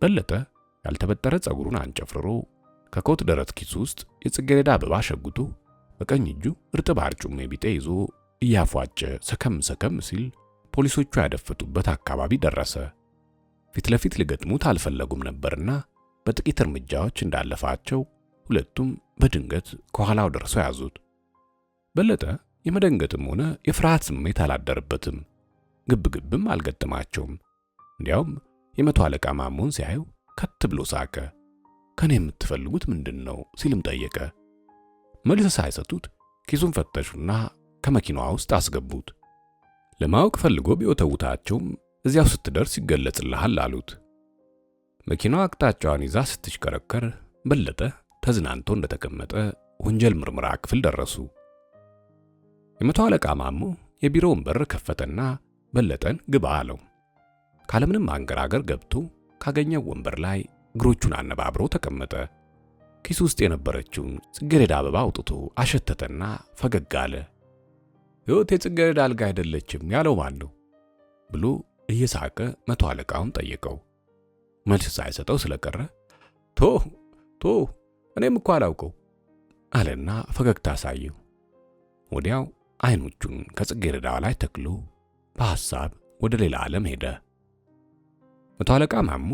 በለጠ ያልተበጠረ ፀጉሩን አንጨፍርሮ ከኮት ደረት ኪሱ ውስጥ የጽጌረዳ አበባ ሸጉጦ በቀኝ እጁ እርጥብ አርጩሜ ቢጤ ይዞ እያፏጨ ሰከም ሰከም ሲል ፖሊሶቹ ያደፈጡበት አካባቢ ደረሰ። ፊት ለፊት ሊገጥሙት አልፈለጉም ነበርና በጥቂት እርምጃዎች እንዳለፋቸው ሁለቱም በድንገት ከኋላው ደርሰው ያዙት። በለጠ የመደንገጥም ሆነ የፍርሃት ስሜት አላደረበትም። ግብግብም አልገጠማቸውም። እንዲያውም የመቶ አለቃ ማሞን ሲያዩ ከት ብሎ ሳቀ። ከኔ የምትፈልጉት ምንድን ነው ሲልም ጠየቀ። መልስ ሳይሰጡት ኪሱን ፈተሹና ከመኪናዋ ውስጥ አስገቡት። ለማወቅ ፈልጎ ቢወተውታቸውም እዚያው ስትደርስ ይገለጽልሃል አሉት። መኪናዋ አቅጣጫዋን ይዛ ስትሽከረከር በለጠ ተዝናንቶ እንደተቀመጠ ወንጀል ምርመራ ክፍል ደረሱ። የመቶ አለቃ ማሞ የቢሮውን በር ከፈተና በለጠን ግባ አለው። ካለምንም አንገራገር ገብቶ ካገኘው ወንበር ላይ እግሮቹን አነባብሮ ተቀመጠ። ኪሱ ውስጥ የነበረችውን ጽጌረዳ አበባ አውጥቶ አሸተተና ፈገግ አለ። ሕይወት የጽጌረዳ አልጋ አይደለችም ያለው ማን ነው ብሎ እየሳቀ መቶ አለቃውን ጠየቀው። መልስ ሳይሰጠው ስለቀረ ቶ ቶ እኔም እኮ አላውቀው አለና ፈገግታ አሳየው። ወዲያው አይኖቹን ከጽጌረዳዋ ላይ ተክሎ በሐሳብ ወደ ሌላ ዓለም ሄደ። መቶ አለቃ ማሙ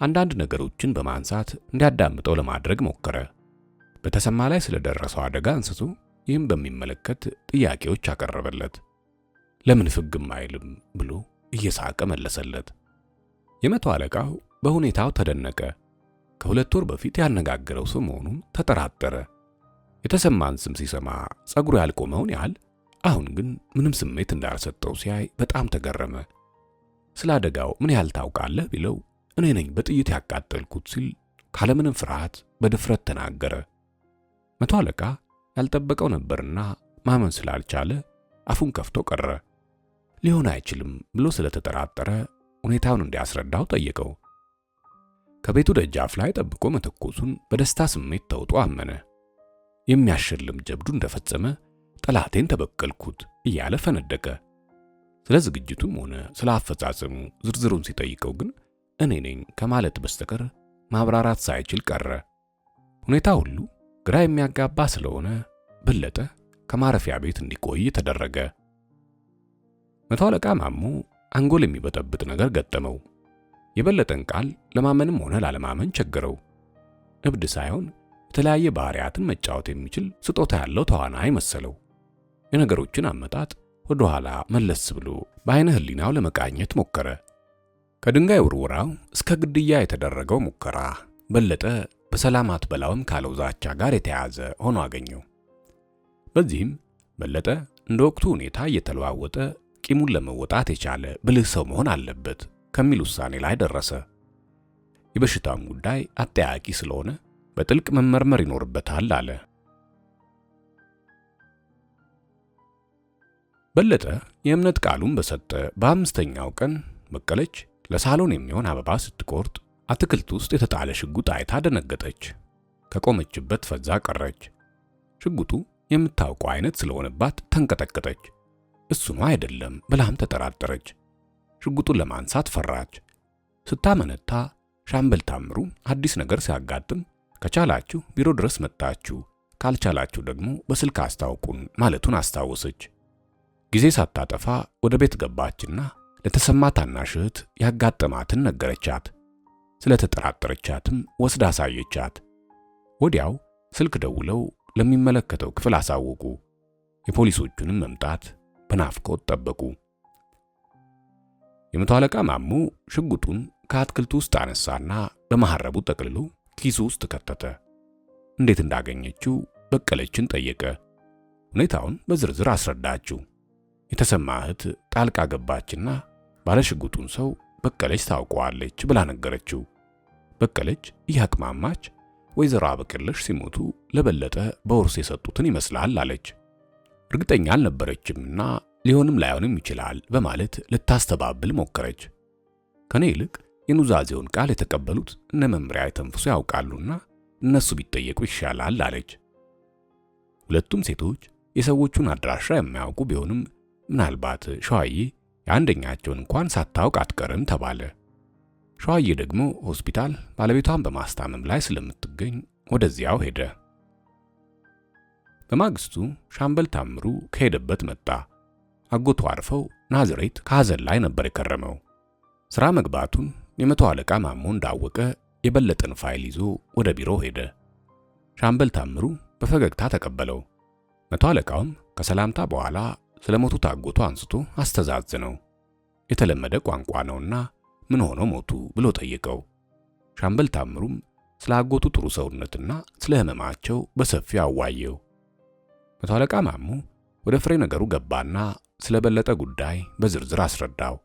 አንዳንድ ነገሮችን በማንሳት እንዲያዳምጠው ለማድረግ ሞከረ። በተሰማ ላይ ስለደረሰው አደጋ አንስቶ ይህም በሚመለከት ጥያቄዎች አቀረበለት። ለምን ፍግም አይልም ብሎ እየሳቀ መለሰለት። የመቶ አለቃው በሁኔታው ተደነቀ። ከ2 ወር በፊት ያነጋገረው ሰው መሆኑን ተጠራጠረ። የተሰማን ስም ሲሰማ ጸጉሩ ያልቆመውን ያህል አሁን ግን ምንም ስሜት እንዳልሰጠው ሲያይ በጣም ተገረመ። ስለ አደጋው ምን ያህል ታውቃለህ ቢለው እኔ ነኝ በጥይት ያቃጠልኩት ሲል ካለምንም ፍርሃት በድፍረት ተናገረ። መቶ አለቃ ያልጠበቀው ነበርና ማመን ስላልቻለ አፉን ከፍቶ ቀረ። ሊሆን አይችልም ብሎ ስለተጠራጠረ ሁኔታውን እንዲያስረዳው ጠየቀው። ከቤቱ ደጃፍ ላይ ጠብቆ መተኮሱን በደስታ ስሜት ተውጦ አመነ። የሚያሸልም ጀብዱ እንደፈጸመ ጠላቴን ተበቀልኩት እያለ ፈነደቀ። ስለ ዝግጅቱም ሆነ ስለ አፈጻጸሙ ዝርዝሩን ሲጠይቀው ግን እኔ ነኝ ከማለት በስተቀር ማብራራት ሳይችል ቀረ። ሁኔታ ሁሉ ግራ የሚያጋባ ስለሆነ በለጠ ከማረፊያ ቤት እንዲቆይ ተደረገ። መቶ አለቃ ማሞ አንጎል የሚበጠብጥ ነገር ገጠመው። የበለጠን ቃል ለማመንም ሆነ ላለማመን ቸገረው። እብድ ሳይሆን የተለያየ ባህሪያትን መጫወት የሚችል ስጦታ ያለው ተዋናይ መሰለው። የነገሮችን አመጣጥ ወደ ኋላ መለስ ብሎ በአይነ ህሊናው ለመቃኘት ሞከረ። ከድንጋይ ውርወራው እስከ ግድያ የተደረገው ሙከራ በለጠ በሰላም አትበላውም ካለው ዛቻ ጋር የተያያዘ ሆኖ አገኘው። በዚህም በለጠ እንደ ወቅቱ ሁኔታ እየተለዋወጠ ቂሙን ለመወጣት የቻለ ብልህ ሰው መሆን አለበት ከሚል ውሳኔ ላይ ደረሰ። የበሽታውም ጉዳይ አጠያቂ ስለሆነ በጥልቅ መመርመር ይኖርበታል አለ። በለጠ የእምነት ቃሉን በሰጠ በ5ኛው ቀን በቀለች ለሳሎን የሚሆን አበባ ስትቆርጥ አትክልት ውስጥ የተጣለ ሽጉጥ አይታ ደነገጠች። ከቆመችበት ፈዛ ቀረች። ሽጉጡ የምታውቀው አይነት ስለሆነባት ተንቀጠቀጠች። እሱ ነው አይደለም ብላም ተጠራጠረች። ሽጉጡን ለማንሳት ፈራች። ስታመነታ ሻምበል ታምሩ አዲስ ነገር ሲያጋጥም ከቻላችሁ ቢሮ ድረስ መጣችሁ፣ ካልቻላችሁ ደግሞ በስልክ አስታውቁን ማለቱን አስታወሰች። ጊዜ ሳታጠፋ ወደ ቤት ገባችና ለተሰማ ታናሽ እህት ያጋጠማትን ነገረቻት። ስለተጠራጠረቻትም ወስዳ አሳየቻት። ወዲያው ስልክ ደውለው ለሚመለከተው ክፍል አሳወቁ። የፖሊሶቹንም መምጣት በናፍቆት ጠበቁ። የመቶ አለቃ ማሞ ሽጉጡን ከአትክልቱ ውስጥ አነሳና በመሐረቡ ጠቅልሎ ኪሱ ውስጥ ከተተ። እንዴት እንዳገኘችው በቀለችን ጠየቀ። ሁኔታውን በዝርዝር አስረዳችው። የተሰማ እህት ጣልቃ ገባችና ባለሽጉጡን ሰው በቀለች ታውቀዋለች ብላ ነገረችው። በቀለች እያቅማማች ወይዘሮ አበቅልሽ ሲሞቱ ለበለጠ በውርስ የሰጡትን ይመስላል አለች። እርግጠኛ አልነበረችምና ሊሆንም ላይሆንም ይችላል በማለት ልታስተባብል ሞከረች። ከኔ ይልቅ የኑዛዜውን ቃል የተቀበሉት እነ መምሪያ የተንፍሱ ያውቃሉና እነሱ ቢጠየቁ ይሻላል አለች። ሁለቱም ሴቶች የሰዎቹን አድራሻ የማያውቁ ቢሆንም ምናልባት ሸዋዬ የአንደኛቸውን እንኳን ሳታውቅ አትቀርም ተባለ። ሸዋዬ ደግሞ ሆስፒታል ባለቤቷን በማስታመም ላይ ስለምትገኝ ወደዚያው ሄደ። በማግስቱ ሻምበል ታምሩ ከሄደበት መጣ። አጎቱ አርፈው ናዝሬት ከሐዘን ላይ ነበር የከረመው። ስራ መግባቱን የመቶ አለቃ ማሞ እንዳወቀ የበለጠን ፋይል ይዞ ወደ ቢሮ ሄደ። ሻምበል ታምሩ በፈገግታ ተቀበለው። መቶ አለቃውም ከሰላምታ በኋላ ስለሞቱት አጎቱ አንስቶ አስተዛዝነው። የተለመደ ቋንቋ ነውና ምን ሆኖ ሞቱ ብሎ ጠየቀው። ሻምበል ታምሩም ስለ አጎቱ ጥሩ ሰውነትና ስለ ሕመማቸው በሰፊው አዋየው። መቶ አለቃ ማሞ ወደ ፍሬ ነገሩ ገባና ስለበለጠ ጉዳይ በዝርዝር አስረዳው።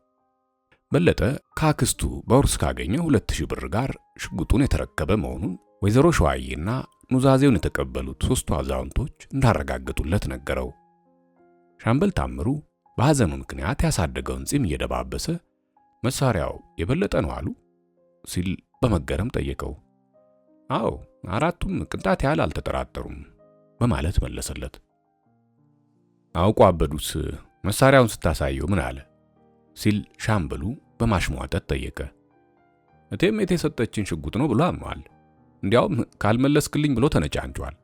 በለጠ ከአክስቱ በውርስ ካገኘው 2000 ብር ጋር ሽጉጡን የተረከበ መሆኑን ወይዘሮ ሸዋዬና ኑዛዜውን የተቀበሉት ሶስቱ አዛውንቶች እንዳረጋገጡለት ነገረው። ሻምበል ታምሩ በሐዘኑ ምክንያት ያሳደገውን ጺም እየደባበሰ መሳሪያው የበለጠ ነው አሉ ሲል በመገረም ጠየቀው። አዎ አራቱም ቅንጣት ያህል አልተጠራጠሩም በማለት መለሰለት። አውቆ አበዱስ መሳሪያውን ስታሳየው ምን አለ ሲል ሻምበሉ በማሽሟጠጥ ጠየቀ። እቴሜቴ የሰጠችን ሽጉጥ ነው ብሎ አምኗል። እንዲያውም ካልመለስክልኝ ብሎ ተነጫንጯል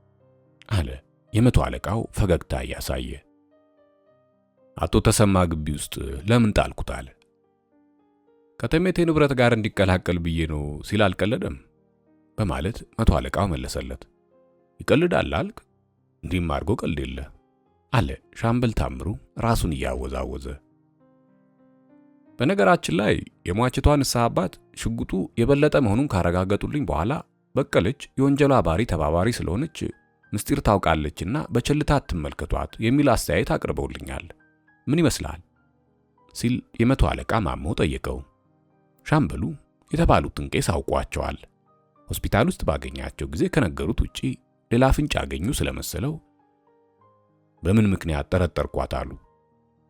አለ የመቶ አለቃው ፈገግታ እያሳየ። አቶ ተሰማ ግቢ ውስጥ ለምን ጣልኩት አለ። ከእቴሜቴ ንብረት ጋር እንዲቀላቀል ብዬ ነው ሲል አልቀለደም በማለት መቶ አለቃው መለሰለት። ይቀልዳል አልክ? እንዲህም አድርጎ ቀልድ የለ አለ ሻምበል ታምሩ ራሱን እያወዛወዘ። በነገራችን ላይ የሟችቷ ንስሐ አባት ሽጉጡ የበለጠ መሆኑን ካረጋገጡልኝ በኋላ በቀለች የወንጀሉ አባሪ ተባባሪ ስለሆነች ምስጢር ታውቃለችና በቸልታ አትመልከቷት የሚል አስተያየት አቅርበውልኛል። ምን ይመስላል ሲል የመቶ አለቃ ማሞ ጠየቀው። ሻምበሉ የተባሉትን ቄስ አውቋቸዋል። ሆስፒታል ውስጥ ባገኛቸው ጊዜ ከነገሩት ውጪ ሌላ ፍንጭ አገኙ ስለመሰለው በምን ምክንያት ጠረጠርኳት አሉ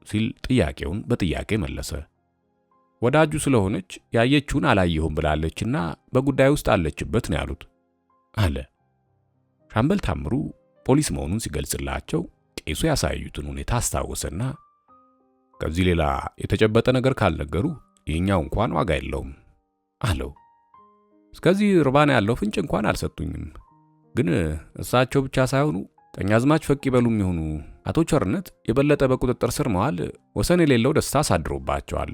ሲል ጥያቄውን በጥያቄ መለሰ። ወዳጁ ስለሆነች ያየችውን አላየሁም ብላለችና በጉዳይ ውስጥ አለችበት ነው ያሉት አለ። ሻምበል ታምሩ ፖሊስ መሆኑን ሲገልጽላቸው ቄሱ ያሳዩትን ሁኔታ አስታወሰና ከዚህ ሌላ የተጨበጠ ነገር ካልነገሩ ይህኛው እንኳን ዋጋ የለውም አለው። እስከዚህ ርባና ያለው ፍንጭ እንኳን አልሰጡኝም። ግን እሳቸው ብቻ ሳይሆኑ ቀኛዝማች ፈቅ ይበሉም ይሆኑ አቶ ቸርነት የበለጠ በቁጥጥር ስር መዋል ወሰን የሌለው ደስታ አሳድሮባቸዋል።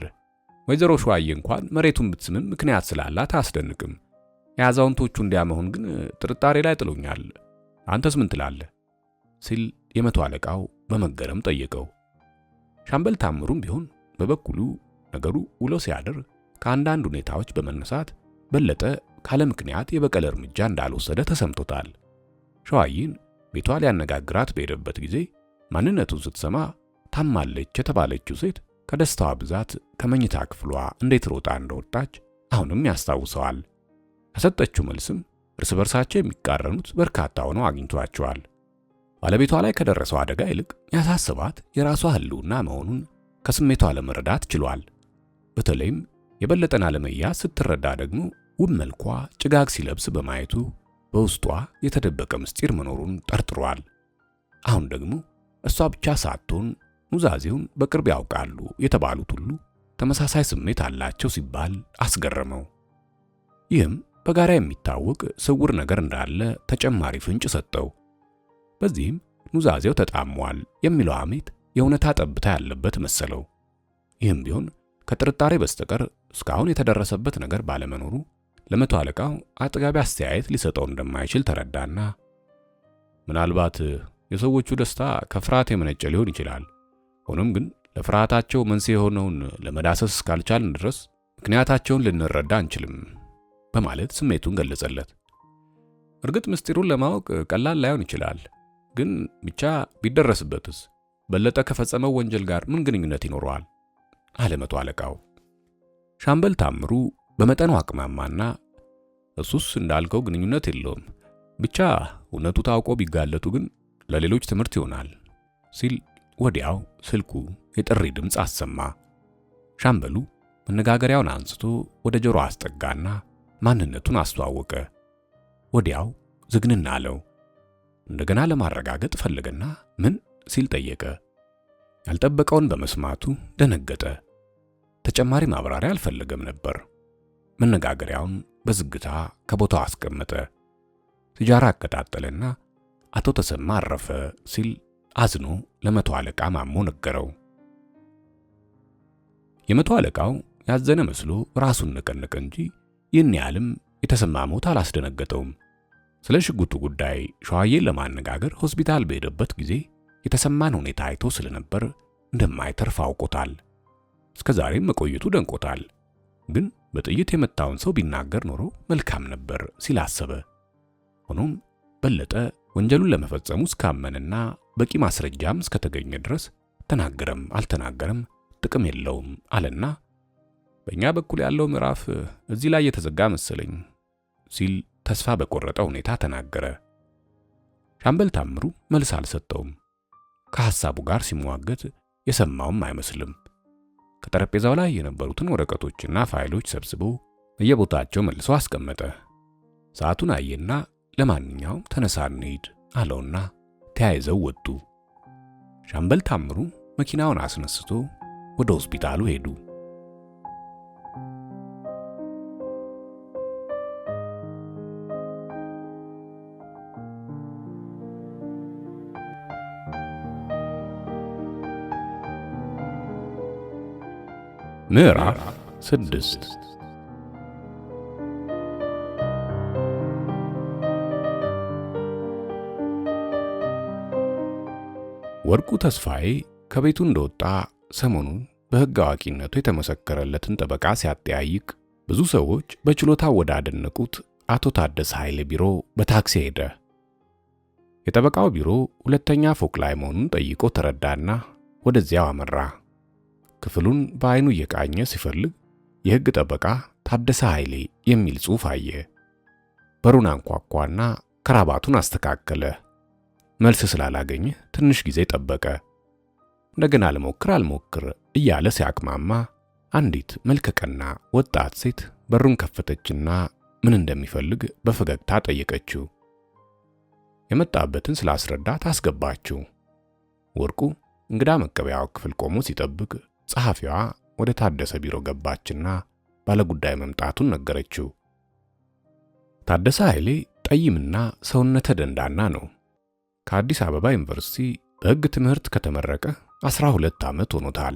ወይዘሮ ሸዋዬ እንኳን መሬቱን ብትስምም ምክንያት ስላላት አያስደንቅም። የአዛውንቶቹ እንዲያ መሆን ግን ጥርጣሬ ላይ ጥሎኛል። አንተስ ምን ትላለህ? ሲል የመቶ አለቃው በመገረም ጠየቀው። ሻምበል ታምሩም ቢሆን በበኩሉ ነገሩ ውሎ ሲያድር ከአንዳንድ ሁኔታዎች በመነሳት በለጠ ካለ ምክንያት የበቀል እርምጃ እንዳልወሰደ ተሰምቶታል። ሸዋዬን ቤቷ ሊያነጋግራት በሄደበት ጊዜ ማንነቱን ስትሰማ ታማለች የተባለችው ሴት ከደስታዋ ብዛት ከመኝታ ክፍሏ እንዴት ሮጣ እንደወጣች አሁንም ያስታውሰዋል። ከሰጠችው መልስም እርስ በርሳቸው የሚቃረኑት በርካታ ሆነው አግኝቷቸዋል። ባለቤቷ ላይ ከደረሰው አደጋ ይልቅ ያሳስባት የራሷ ሕልውና መሆኑን ከስሜቷ ለመረዳት ችሏል። በተለይም የበለጠን አለመያዝ ስትረዳ ደግሞ ውብ መልኳ ጭጋግ ሲለብስ በማየቱ በውስጧ የተደበቀ ምስጢር መኖሩን ጠርጥሯል። አሁን ደግሞ እሷ ብቻ ሳትሆን ኑዛዜውን በቅርብ ያውቃሉ የተባሉት ሁሉ ተመሳሳይ ስሜት አላቸው ሲባል አስገረመው። ይህም በጋራ የሚታወቅ ስውር ነገር እንዳለ ተጨማሪ ፍንጭ ሰጠው። በዚህም ኑዛዜው ተጣሟል የሚለው ሐሜት የእውነታ ጠብታ ያለበት መሰለው። ይህም ቢሆን ከጥርጣሬ በስተቀር እስካሁን የተደረሰበት ነገር ባለመኖሩ ለመቶ አለቃው አጥጋቢ አስተያየት ሊሰጠው እንደማይችል ተረዳና ምናልባት የሰዎቹ ደስታ ከፍርሃት የመነጨ ሊሆን ይችላል። ሆኖም ግን ለፍርሃታቸው መንስኤ የሆነውን ለመዳሰስ እስካልቻልን ድረስ ምክንያታቸውን ልንረዳ አንችልም በማለት ስሜቱን ገለጸለት። እርግጥ ምስጢሩን ለማወቅ ቀላል ላይሆን ይችላል። ግን ብቻ ቢደረስበትስ በለጠ ከፈጸመው ወንጀል ጋር ምን ግንኙነት ይኖረዋል? አለ መቶ አለቃው። ሻምበል ታምሩ በመጠኑ አቅማማና እሱስ እንዳልከው ግንኙነት የለውም፣ ብቻ እውነቱ ታውቆ ቢጋለጡ ግን ለሌሎች ትምህርት ይሆናል ሲል ወዲያው ስልኩ የጥሪ ድምፅ አሰማ። ሻምበሉ መነጋገሪያውን አንስቶ ወደ ጆሮ አስጠጋና ማንነቱን አስተዋወቀ። ወዲያው ዝግንና አለው። እንደገና ለማረጋገጥ ፈለገና ምን ሲል ጠየቀ። ያልጠበቀውን በመስማቱ ደነገጠ። ተጨማሪ ማብራሪያ አልፈለገም ነበር። መነጋገሪያውን በዝግታ ከቦታው አስቀመጠ። ሲጃራ አቀጣጠለና አቶ ተሰማ አረፈ ሲል አዝኖ ለመቶ አለቃ ማሞ ነገረው። የመቶ አለቃው ያዘነ መስሎ ራሱን ነቀነቀ እንጂ ይህን ያህልም የተሰማ ሞት አላስደነገጠውም። ስለ ሽጉጡ ጉዳይ ሸዋዬን ለማነጋገር ሆስፒታል በሄደበት ጊዜ የተሰማን ሁኔታ አይቶ ስለነበር እንደማይተርፍ አውቆታል። እስከ ዛሬም መቆየቱ ደንቆታል። ግን በጥይት የመታውን ሰው ቢናገር ኖሮ መልካም ነበር ሲል አሰበ። ሆኖም በለጠ ወንጀሉን ለመፈጸሙ እስካመነና በቂ ማስረጃም እስከተገኘ ድረስ ተናገረም አልተናገረም ጥቅም የለውም አለና በእኛ በኩል ያለው ምዕራፍ እዚህ ላይ የተዘጋ መሰለኝ ሲል ተስፋ በቆረጠ ሁኔታ ተናገረ። ሻምበል ታምሩ መልስ አልሰጠውም። ከሐሳቡ ጋር ሲሟገት የሰማውም አይመስልም። ከጠረጴዛው ላይ የነበሩትን ወረቀቶችና ፋይሎች ሰብስቦ በየቦታቸው መልሶ አስቀመጠ። ሰዓቱን አየና ለማንኛውም ተነሳ እንሂድ አለውና ተያይዘው ወጡ። ሻምበል ታምሩ መኪናውን አስነስቶ ወደ ሆስፒታሉ ሄዱ። ምዕራፍ 6 ወርቁ ተስፋዬ ከቤቱ እንደወጣ ሰሞኑን በሕግ አዋቂነቱ የተመሰከረለትን ጠበቃ ሲያጠያይቅ ብዙ ሰዎች በችሎታ ወዳደነቁት አቶ ታደሰ ኃይሌ ቢሮ በታክሲ ሄደ። የጠበቃው ቢሮ ሁለተኛ ፎቅ ላይ መሆኑን ጠይቆ ተረዳና ወደዚያው አመራ። ክፍሉን በአይኑ እየቃኘ ሲፈልግ የሕግ ጠበቃ ታደሰ ኃይሌ የሚል ጽሑፍ አየ። በሩን አንኳኳና ከራባቱን አስተካከለ። መልስ ስላላገኘ ትንሽ ጊዜ ጠበቀ። እንደገና ልሞክር አልሞክር እያለ ሲያቅማማ አንዲት መልከቀና ወጣት ሴት በሩን ከፈተችና ምን እንደሚፈልግ በፈገግታ ጠየቀችው። የመጣበትን ስላስረዳት አስገባችው። ወርቁ እንግዳ መቀበያው ክፍል ቆሞ ሲጠብቅ ጸሐፊዋ ወደ ታደሰ ቢሮ ገባችና ባለጉዳይ መምጣቱን ነገረችው። ታደሰ ኃይሌ ጠይምና ሰውነተ ደንዳና ነው። ከአዲስ አበባ ዩኒቨርሲቲ በሕግ ትምህርት ከተመረቀ 12 ዓመት ሆኖታል።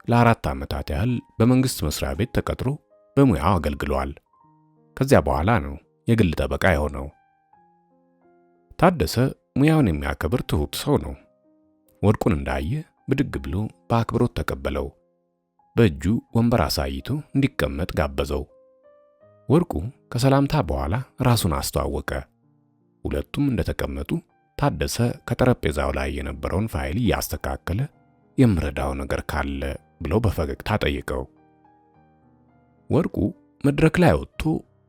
ለ4 ዓመታት ያህል በመንግስት መስሪያ ቤት ተቀጥሮ በሙያው አገልግሏል። ከዚያ በኋላ ነው የግል ጠበቃ የሆነው። ታደሰ ሙያውን የሚያከብር ትሁት ሰው ነው። ወርቁን እንዳየ ብድግ ብሎ በአክብሮት ተቀበለው። በእጁ ወንበር አሳይቶ እንዲቀመጥ ጋበዘው። ወርቁ ከሰላምታ በኋላ ራሱን አስተዋወቀ። ሁለቱም እንደተቀመጡ ታደሰ ከጠረጴዛው ላይ የነበረውን ፋይል እያስተካከለ የምረዳው ነገር ካለ ብሎ በፈገግታ ጠየቀው። ወርቁ መድረክ ላይ ወጥቶ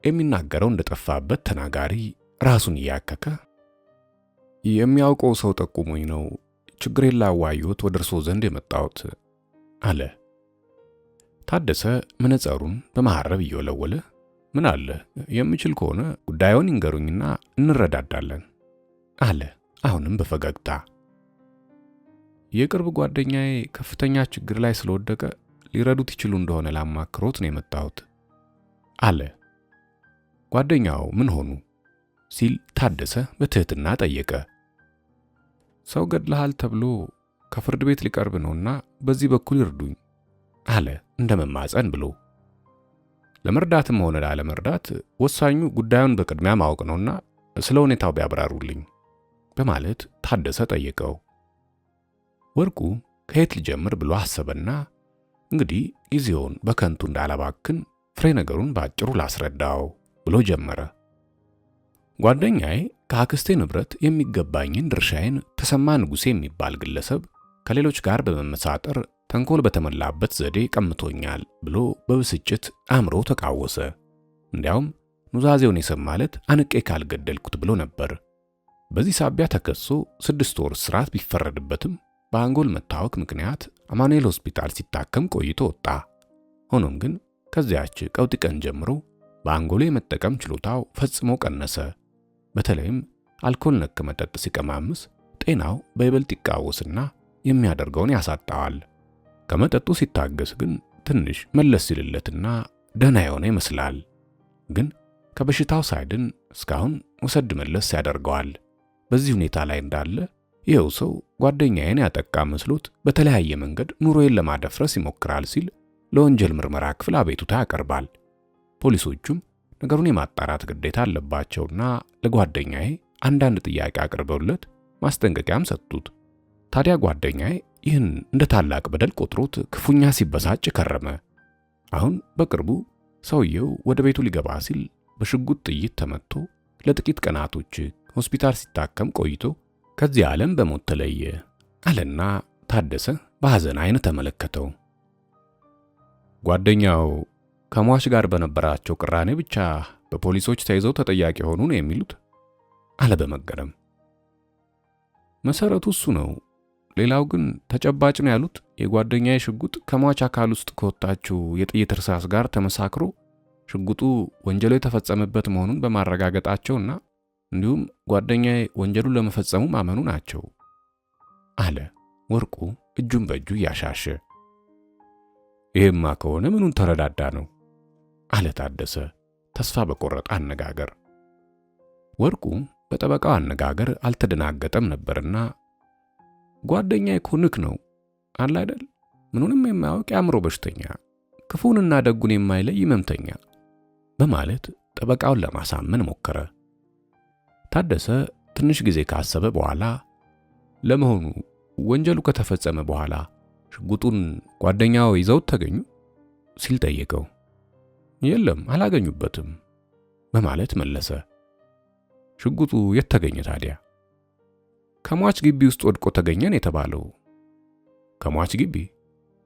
የሚናገረው እንደጠፋበት ተናጋሪ ራሱን እያከከ የሚያውቀው ሰው ጠቁሞኝ ነው ችግሬን ላዋየዎት ወደ እርሶ ዘንድ የመጣሁት አለ። ታደሰ መነጸሩን በመሐረብ እየወለወለ ምን አለ የምችል ከሆነ ጉዳዩን ይንገሩኝና እንረዳዳለን አለ። አሁንም በፈገግታ የቅርብ ጓደኛዬ ከፍተኛ ችግር ላይ ስለወደቀ ሊረዱት ይችሉ እንደሆነ ላማክሮት ነው የመጣሁት አለ። ጓደኛው ምን ሆኑ ሲል ታደሰ በትህትና ጠየቀ። ሰው ገድለሃል ተብሎ ከፍርድ ቤት ሊቀርብ ነውና በዚህ በኩል ይርዱኝ አለ እንደ መማፀን ብሎ። ለመርዳትም ሆነ ላለመርዳት ወሳኙ ጉዳዩን በቅድሚያ ማወቅ ነውና ስለ ሁኔታው ቢያብራሩልኝ በማለት ታደሰ ጠየቀው። ወርቁ ከየት ልጀምር ብሎ አሰበና እንግዲህ ጊዜውን በከንቱ እንዳላባክን ፍሬ ነገሩን ባጭሩ ላስረዳው ብሎ ጀመረ። ጓደኛዬ ከአክስቴ ንብረት የሚገባኝን ድርሻዬን ተሰማ ንጉሴ የሚባል ግለሰብ ከሌሎች ጋር በመመሳጠር ተንኮል በተሞላበት ዘዴ ቀምቶኛል ብሎ በብስጭት አእምሮ ተቃወሰ። እንዲያውም ኑዛዜውን የሰማለት አንቄ ካልገደልኩት ብሎ ነበር። በዚህ ሳቢያ ተከሶ 6 ወር እስራት ቢፈረድበትም በአንጎል መታወክ ምክንያት አማኑኤል ሆስፒታል ሲታከም ቆይቶ ወጣ። ሆኖም ግን ከዚያች ቀውጢ ቀን ጀምሮ በአንጎሉ የመጠቀም ችሎታው ፈጽሞ ቀነሰ። በተለይም አልኮል ነክ መጠጥ ሲቀማምስ ጤናው በይበልጥ ይቃወስና የሚያደርገውን ያሳጣዋል። ከመጠጡ ሲታገስ ግን ትንሽ መለስ ሲልለትና ደህና የሆነ ይመስላል። ግን ከበሽታው ሳይድን እስካሁን ወሰድ መለስ ያደርገዋል። በዚህ ሁኔታ ላይ እንዳለ ይኸው ሰው ጓደኛዬን ያጠቃ መስሎት በተለያየ መንገድ ኑሮዬን ለማደፍረስ ይሞክራል ሲል ለወንጀል ምርመራ ክፍል አቤቱታ ያቀርባል። ፖሊሶቹም ነገሩን የማጣራት ግዴታ አለባቸውና ለጓደኛዬ አንዳንድ ጥያቄ አቅርበውለት ማስጠንቀቂያም ሰጡት። ታዲያ ጓደኛዬ ይህን እንደ ታላቅ በደል ቆጥሮት ክፉኛ ሲበሳጭ ከረመ። አሁን በቅርቡ ሰውየው ወደ ቤቱ ሊገባ ሲል በሽጉጥ ጥይት ተመትቶ ለጥቂት ቀናቶች ሆስፒታል ሲታከም ቆይቶ ከዚህ ዓለም በሞት ተለየ አለና ታደሰ በሐዘን ዓይን ተመለከተው። ጓደኛው ከሟች ጋር በነበራቸው ቅራኔ ብቻ በፖሊሶች ተይዘው ተጠያቂ ሆኑ ነው የሚሉት አለ በመገረም። መሰረቱ እሱ ነው። ሌላው ግን ተጨባጭ ነው ያሉት የጓደኛዬ ሽጉጥ ከሟች አካል ውስጥ ከወጣችው የጥይት እርሳስ ጋር ተመሳክሮ ሽጉጡ ወንጀሉ የተፈጸመበት መሆኑን በማረጋገጣቸውና እንዲሁም ጓደኛዬ ወንጀሉን ለመፈጸሙ ማመኑ ናቸው አለ ወርቁ እጁን በእጁ እያሻሸ። ይሄማ ከሆነ ምኑን ተረዳዳ ነው አለ ታደሰ ተስፋ በቆረጠ አነጋገር። ወርቁ በጠበቃው አነጋገር አልተደናገጠም ነበርና ጓደኛዬ እኮ ንክ ነው አለ አይደል? ምኑንም የማያውቅ የአእምሮ በሽተኛ፣ ክፉንና ደጉን የማይለይ ህመምተኛ በማለት ጠበቃውን ለማሳመን ሞከረ። ታደሰ ትንሽ ጊዜ ካሰበ በኋላ ለመሆኑ ወንጀሉ ከተፈጸመ በኋላ ሽጉጡን ጓደኛው ይዘውት ተገኙ ሲል ጠየቀው። የለም አላገኙበትም በማለት መለሰ። ሽጉጡ የት ተገኘ ታዲያ? ከሟች ግቢ ውስጥ ወድቆ ተገኘን የተባለው። ከሟች ግቢ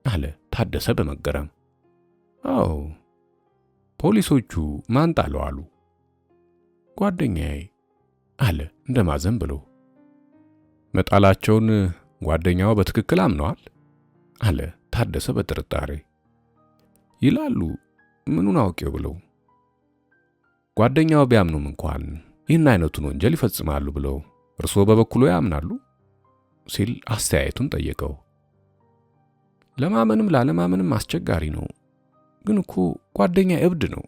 አለ ታደሰ በመገረም። አዎ። ፖሊሶቹ ማን ጣለው አሉ? ጓደኛዬ አለ እንደማዘን ብሎ። መጣላቸውን ጓደኛው በትክክል አምነዋል አለ ታደሰ በጥርጣሬ። ይላሉ ምኑን አውቄው ብለው። ጓደኛው ቢያምኑም እንኳን ይህን አይነቱን ወንጀል ይፈጽማሉ ብለው እርስዎ በበኩሉ ያምናሉ ሲል አስተያየቱን ጠየቀው። ለማመንም ላለማመንም አስቸጋሪ ነው፣ ግን እኮ ጓደኛ እብድ ነው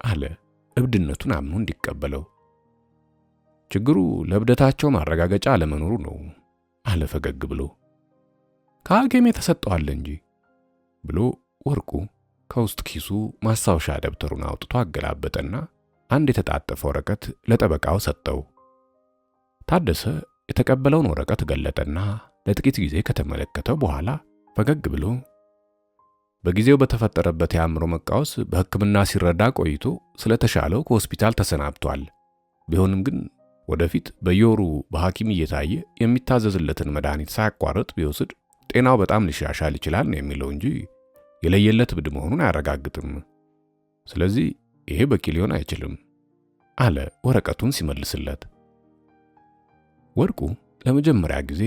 አለ እብድነቱን አምኖ እንዲቀበለው። ችግሩ ለእብደታቸው ማረጋገጫ አለመኖሩ ነው አለ ፈገግ ብሎ። ከሐኪም የተሰጠዋል እንጂ ብሎ ወርቁ ከውስጥ ኪሱ ማስታወሻ ደብተሩን አውጥቶ አገላበጠና አንድ የተጣጠፈ ወረቀት ለጠበቃው ሰጠው። ታደሰ የተቀበለውን ወረቀት ገለጠና ለጥቂት ጊዜ ከተመለከተው በኋላ ፈገግ ብሎ በጊዜው በተፈጠረበት የአእምሮ መቃወስ በሕክምና ሲረዳ ቆይቶ ስለተሻለው ከሆስፒታል ተሰናብቷል። ቢሆንም ግን ወደፊት በየወሩ በሐኪም እየታየ የሚታዘዝለትን መድኃኒት ሳያቋርጥ ቢወስድ ጤናው በጣም ሊሻሻል ይችላል ነው የሚለው እንጂ የለየለት እብድ መሆኑን አያረጋግጥም። ስለዚህ ይሄ በቂ ሊሆን አይችልም አለ ወረቀቱን ሲመልስለት። ወርቁ ለመጀመሪያ ጊዜ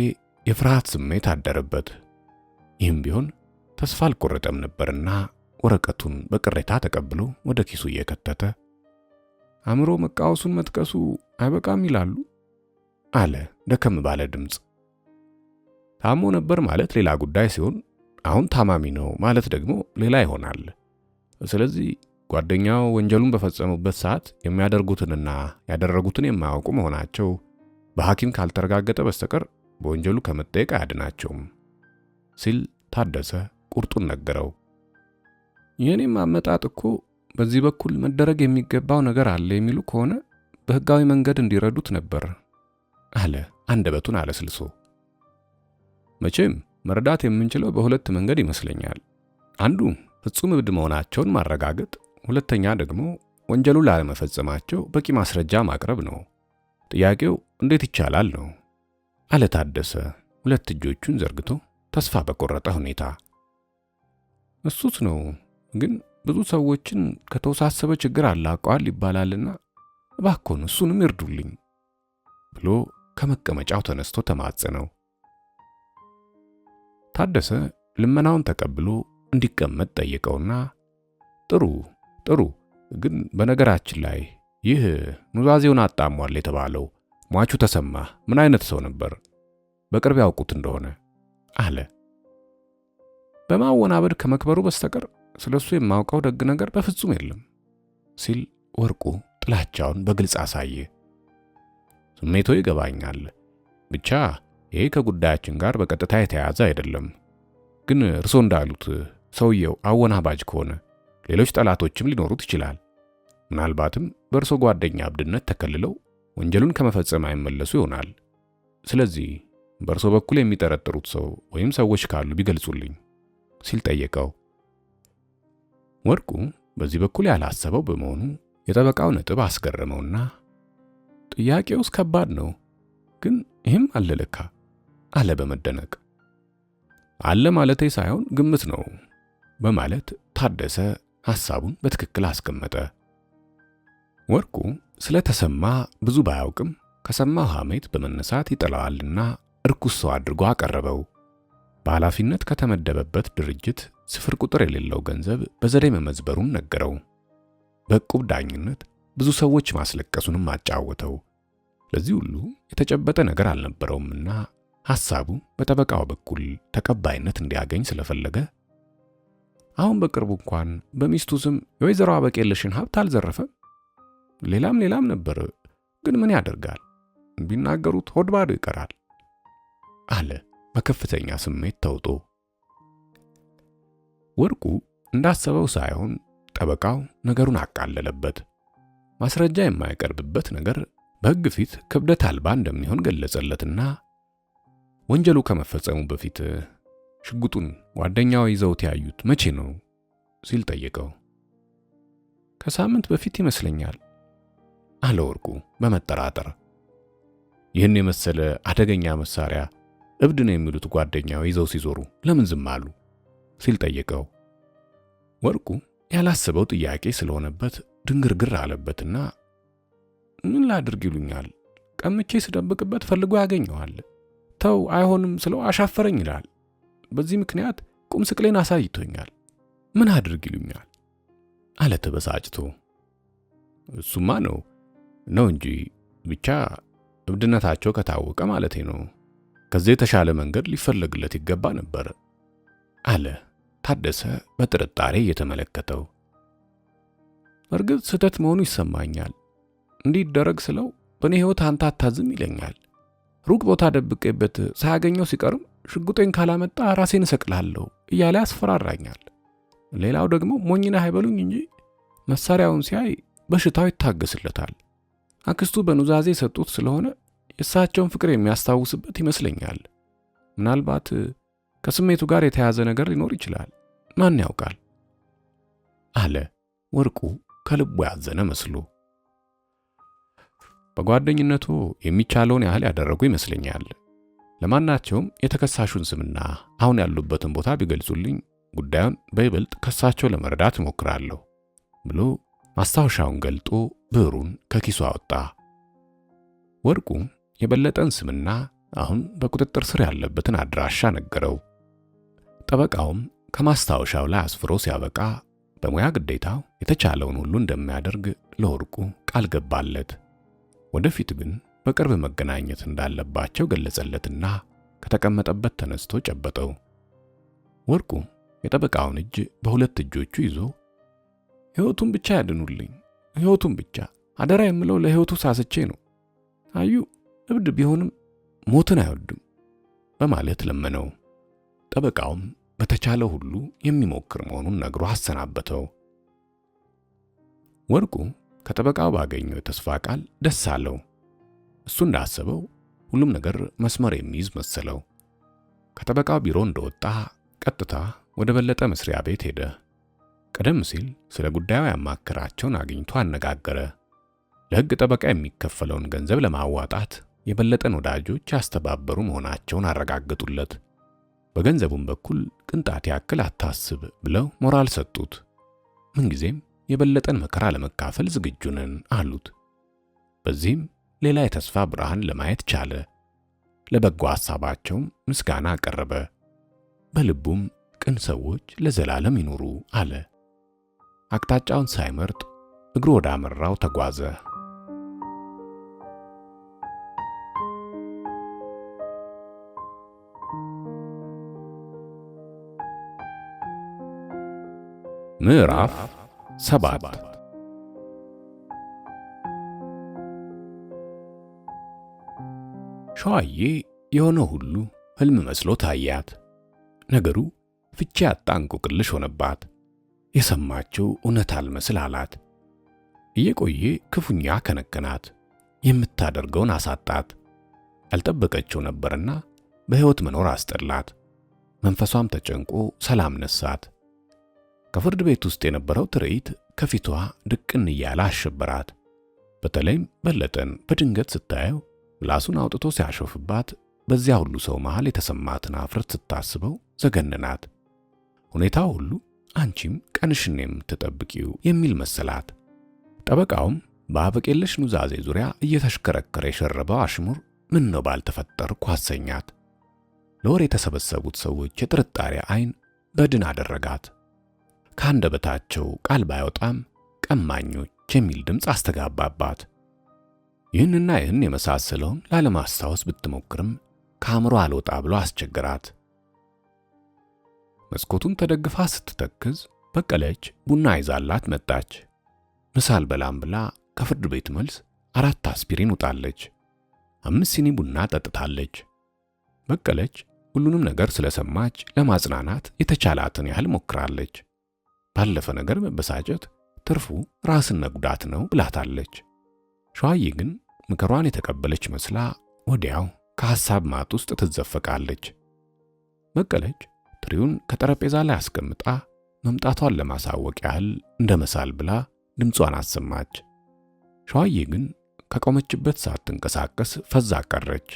የፍርሃት ስሜት አደረበት። ይህም ቢሆን ተስፋ አልቆረጠም ነበርና ወረቀቱን በቅሬታ ተቀብሎ ወደ ኪሱ እየከተተ አእምሮ መቃወሱን መጥቀሱ አይበቃም ይላሉ አለ ደከም ባለ ድምፅ። ታሞ ነበር ማለት ሌላ ጉዳይ ሲሆን አሁን ታማሚ ነው ማለት ደግሞ ሌላ ይሆናል። ስለዚህ ጓደኛው ወንጀሉን በፈጸሙበት ሰዓት የሚያደርጉትንና ያደረጉትን የማያውቁ መሆናቸው በሐኪም ካልተረጋገጠ በስተቀር በወንጀሉ ከመጠየቅ አያድናቸውም ሲል ታደሰ ቁርጡን ነገረው። የእኔም አመጣጥ እኮ በዚህ በኩል መደረግ የሚገባው ነገር አለ የሚሉ ከሆነ በሕጋዊ መንገድ እንዲረዱት ነበር አለ አንደበቱን አለስልሶ። መቼም መረዳት የምንችለው በሁለት መንገድ ይመስለኛል። አንዱ ፍጹም እብድ መሆናቸውን ማረጋገጥ፣ ሁለተኛ ደግሞ ወንጀሉን ላለመፈጸማቸው በቂ ማስረጃ ማቅረብ ነው። ጥያቄው እንዴት ይቻላል ነው አለ ታደሰ ሁለት እጆቹን ዘርግቶ ተስፋ በቆረጠ ሁኔታ። እሱስ ነው፣ ግን ብዙ ሰዎችን ከተወሳሰበ ችግር አላቀዋል ይባላልና እባክዎን እሱንም ይርዱልኝ ብሎ ከመቀመጫው ተነስቶ ተማጸነው። ታደሰ ልመናውን ተቀብሎ እንዲቀመጥ ጠየቀውና ጥሩ ጥሩ፣ ግን በነገራችን ላይ ይህ ኑዛዜውን አጣሟል የተባለው ሟቹ ተሰማ ምን አይነት ሰው ነበር? በቅርብ ያውቁት እንደሆነ አለ። በማወናበድ ከመክበሩ በስተቀር ስለሱ የማውቀው ደግ ነገር በፍጹም የለም ሲል ወርቁ ጥላቻውን በግልጽ አሳየ። ስሜቶ ይገባኛል፣ ብቻ ይሄ ከጉዳያችን ጋር በቀጥታ የተያያዘ አይደለም። ግን እርሶ እንዳሉት ሰውየው አወናባጅ ከሆነ ሌሎች ጠላቶችም ሊኖሩት ይችላል። ምናልባትም በእርሶ ጓደኛ እብድነት ተከልለው ወንጀሉን ከመፈጸም አይመለሱ ይሆናል። ስለዚህ በእርሶ በኩል የሚጠረጥሩት ሰው ወይም ሰዎች ካሉ ቢገልጹልኝ ሲል ጠየቀው። ወርቁ በዚህ በኩል ያላሰበው በመሆኑ የጠበቃው ነጥብ አስገረመውና ጥያቄውስ ከባድ ነው፣ ግን ይህም አለ ለካ አለ በመደነቅ። አለ ማለቴ ሳይሆን ግምት ነው በማለት ታደሰ ሐሳቡን በትክክል አስቀመጠ። ወርቁ ስለተሰማ ብዙ ባያውቅም ከሰማው ሐሜት በመነሳት ይጠላዋልና እርኩስ ሰው አድርጎ አቀረበው። በኃላፊነት ከተመደበበት ድርጅት ስፍር ቁጥር የሌለው ገንዘብ በዘዴ መመዝበሩን ነገረው። በዕቁብ ዳኝነት ብዙ ሰዎች ማስለቀሱንም አጫወተው። ለዚህ ሁሉ የተጨበጠ ነገር አልነበረውምና ሐሳቡ በጠበቃው በኩል ተቀባይነት እንዲያገኝ ስለፈለገ አሁን በቅርቡ እንኳን በሚስቱ ስም የወይዘሮ አበቄለሽን ሀብት አልዘረፈም። ሌላም ሌላም ነበር፣ ግን ምን ያደርጋል ቢናገሩት ሆድ ባዶ ይቀራል አለ በከፍተኛ ስሜት ተውጦ። ወርቁ እንዳሰበው ሳይሆን ጠበቃው ነገሩን አቃለለበት። ማስረጃ የማይቀርብበት ነገር በሕግ ፊት ክብደት አልባ እንደሚሆን ገለጸለትና ወንጀሉ ከመፈጸሙ በፊት ሽጉጡን ጓደኛው ይዘውት ያዩት መቼ ነው ሲል ጠየቀው። ከሳምንት በፊት ይመስለኛል አለ ወርቁ በመጠራጠር። ይህን የመሰለ አደገኛ መሳሪያ እብድ ነው የሚሉት ጓደኛው ይዘው ሲዞሩ ለምን ዝም አሉ ሲል ጠየቀው። ወርቁ ያላሰበው ጥያቄ ስለሆነበት ድንግርግር አለበትና ምን ላድርግ ይሉኛል፣ ቀምቼ ስደብቅበት ፈልጎ ያገኘዋል። ተው አይሆንም ስለው አሻፈረኝ ይላል። በዚህ ምክንያት ቁም ስቅሌን አሳይቶኛል። ምን አድርግ ይሉኛል አለ ተበሳጭቶ። እሱማ ነው ነው እንጂ ብቻ እብድነታቸው ከታወቀ ማለቴ ነው። ከዚህ የተሻለ መንገድ ሊፈለግለት ይገባ ነበር አለ ታደሰ በጥርጣሬ እየተመለከተው። እርግጥ ስህተት መሆኑ ይሰማኛል። እንዲህ ይደረግ ስለው በእኔ ሕይወት አንተ አታዝም ይለኛል። ሩቅ ቦታ ደብቄበት ሳያገኘው ሲቀርም ሽጉጤን ካላመጣ ራሴን እሰቅላለሁ እያለ ያስፈራራኛል። ሌላው ደግሞ ሞኝነህ አይበሉኝ እንጂ መሳሪያውን ሲያይ በሽታው ይታገስለታል። አክስቱ በኑዛዜ የሰጡት ስለሆነ የእሳቸውን ፍቅር የሚያስታውስበት ይመስለኛል። ምናልባት ከስሜቱ ጋር የተያዘ ነገር ሊኖር ይችላል። ማን ያውቃል? አለ ወርቁ ከልቡ ያዘነ መስሎ። በጓደኝነቱ የሚቻለውን ያህል ያደረጉ ይመስለኛል። ለማናቸውም የተከሳሹን ስምና አሁን ያሉበትን ቦታ ቢገልጹልኝ ጉዳዩን በይበልጥ ከሳቸው ለመረዳት እሞክራለሁ ብሎ ማስታወሻውን ገልጦ ብዕሩን ከኪሱ አወጣ። ወርቁ የበለጠን ስምና አሁን በቁጥጥር ስር ያለበትን አድራሻ ነገረው። ጠበቃውም ከማስታወሻው ላይ አስፍሮ ሲያበቃ በሙያ ግዴታው የተቻለውን ሁሉ እንደሚያደርግ ለወርቁ ቃል ገባለት። ወደፊት ግን በቅርብ መገናኘት እንዳለባቸው ገለጸለትና ከተቀመጠበት ተነስቶ ጨበጠው። ወርቁ የጠበቃውን እጅ በሁለት እጆቹ ይዞ ሕይወቱን ብቻ ያድኑልኝ፣ ሕይወቱን ብቻ አደራ የምለው ለሕይወቱ ሳስቼ ነው። አዩ እብድ ቢሆንም ሞትን አይወድም በማለት ለመነው። ጠበቃውም በተቻለው ሁሉ የሚሞክር መሆኑን ነግሮ አሰናበተው። ወርቁ ከጠበቃው ባገኘው የተስፋ ቃል ደስ አለው። እሱ እንዳሰበው ሁሉም ነገር መስመር የሚይዝ መሰለው። ከጠበቃው ቢሮ እንደወጣ ቀጥታ ወደ በለጠ መስሪያ ቤት ሄደ። ቀደም ሲል ስለ ጉዳዩ ያማከራቸውን አግኝቶ አነጋገረ። ለሕግ ጠበቃ የሚከፈለውን ገንዘብ ለማዋጣት የበለጠን ወዳጆች ያስተባበሩ መሆናቸውን አረጋገጡለት። በገንዘቡም በኩል ቅንጣት ያክል አታስብ ብለው ሞራል ሰጡት። ምንጊዜም የበለጠን መከራ ለመካፈል ዝግጁ ነን አሉት። በዚህም ሌላ የተስፋ ብርሃን ለማየት ቻለ። ለበጎ ሐሳባቸውም ምስጋና አቀረበ። በልቡም ቅን ሰዎች ለዘላለም ይኑሩ አለ። አቅጣጫውን ሳይመርጥ እግሩ ወዳመራው ተጓዘ። ምዕራፍ 7። ሸዋዬ የሆነ ሁሉ ህልም መስሎ ታያት። ነገሩ ፍቺ ያጣ እንቆቅልሽ ሆነባት። የሰማችው እውነት አልመስል አላት። እየቆየ ክፉኛ ከነከናት። የምታደርገውን አሳጣት። ያልጠበቀችው ነበርና በሕይወት መኖር አስጠላት። መንፈሷም ተጨንቆ ሰላም ነሳት። ከፍርድ ቤት ውስጥ የነበረው ትርኢት ከፊቷ ድቅን እያለ አሸበራት። በተለይም በለጠን በድንገት ስታየው ምላሱን አውጥቶ ሲያሾፍባት በዚያ ሁሉ ሰው መሃል የተሰማትን አፍረት ስታስበው ዘገነናት። ሁኔታው ሁሉ አንቺም ቀንሽን የምትጠብቂው የሚል መሰላት። ጠበቃውም በአበቄለሽ ኑዛዜ ዙሪያ እየተሽከረከረ የሸረበው አሽሙር ምን ነው ባልተፈጠርኩ አሰኛት። ለወሬ የተሰበሰቡት ሰዎች የጥርጣሬ አይን በድን አደረጋት። ከአንደበታቸው ቃል ባይወጣም ቀማኞች የሚል ድምፅ አስተጋባባት። ይህንና ይህን የመሳሰለውን ላለማስታወስ ብትሞክርም ከአእምሮ አልወጣ ብሎ አስቸገራት። መስኮቱን ተደግፋ ስትተክዝ በቀለች ቡና ይዛላት መጣች። ምሳ አልበላም ብላ ከፍርድ ቤት መልስ 4 አስፒሪን ውጣለች። 5 ሲኒ ቡና ጠጥታለች። በቀለች ሁሉንም ነገር ስለሰማች ለማጽናናት የተቻላትን ያህል ሞክራለች። ባለፈ ነገር መበሳጨት ትርፉ ራስን መጉዳት ነው ብላታለች። ሸዋዬ ግን ምክሯን የተቀበለች መስላ ወዲያው ከሐሳብ ማጥ ውስጥ ትዘፈቃለች። በቀለች ትሪውን ከጠረጴዛ ላይ አስቀምጣ መምጣቷን ለማሳወቅ ያህል እንደመሳል ብላ ድምጿን አሰማች። ሸዋዬ ግን ከቆመችበት ሳትንቀሳቀስ ፈዛ ቀረች።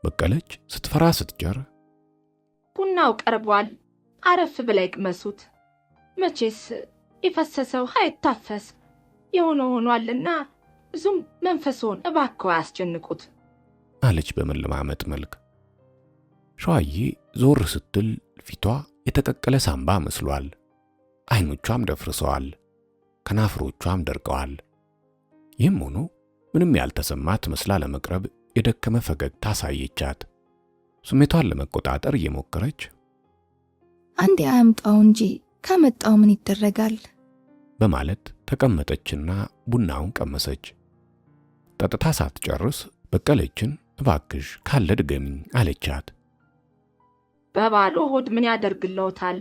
በቀለች ስትፈራ ስትጀር ቡናው ቀርቧል፣ አረፍ ብላ ይቅመሱት። መቼስ የፈሰሰ ውሃ አይታፈስ፣ የሆነ ሆኗልና ብዙም መንፈስዎን እባክዎ አያስጨንቁት አለች በመለማመጥ መልክ። ሸዋዬ ዞር ስትል ፊቷ የተቀቀለ ሳምባ መስሏል። አይኖቿም ደፍርሰዋል፣ ከናፍሮቿም ደርቀዋል። ይህም ሆኖ ምንም ያልተሰማት መስላ ለመቅረብ የደከመ ፈገግታ አሳየቻት። ስሜቷን ለመቆጣጠር እየሞከረች አንዴ አያምጣው እንጂ ካመጣው ምን ይደረጋል በማለት ተቀመጠችና ቡናውን ቀመሰች። ጠጥታ ሳትጨርስ በቀለችን እባክሽ ካለ ድገሚኝ አለቻት። በባዶ ሆድ ምን ያደርግለውታል?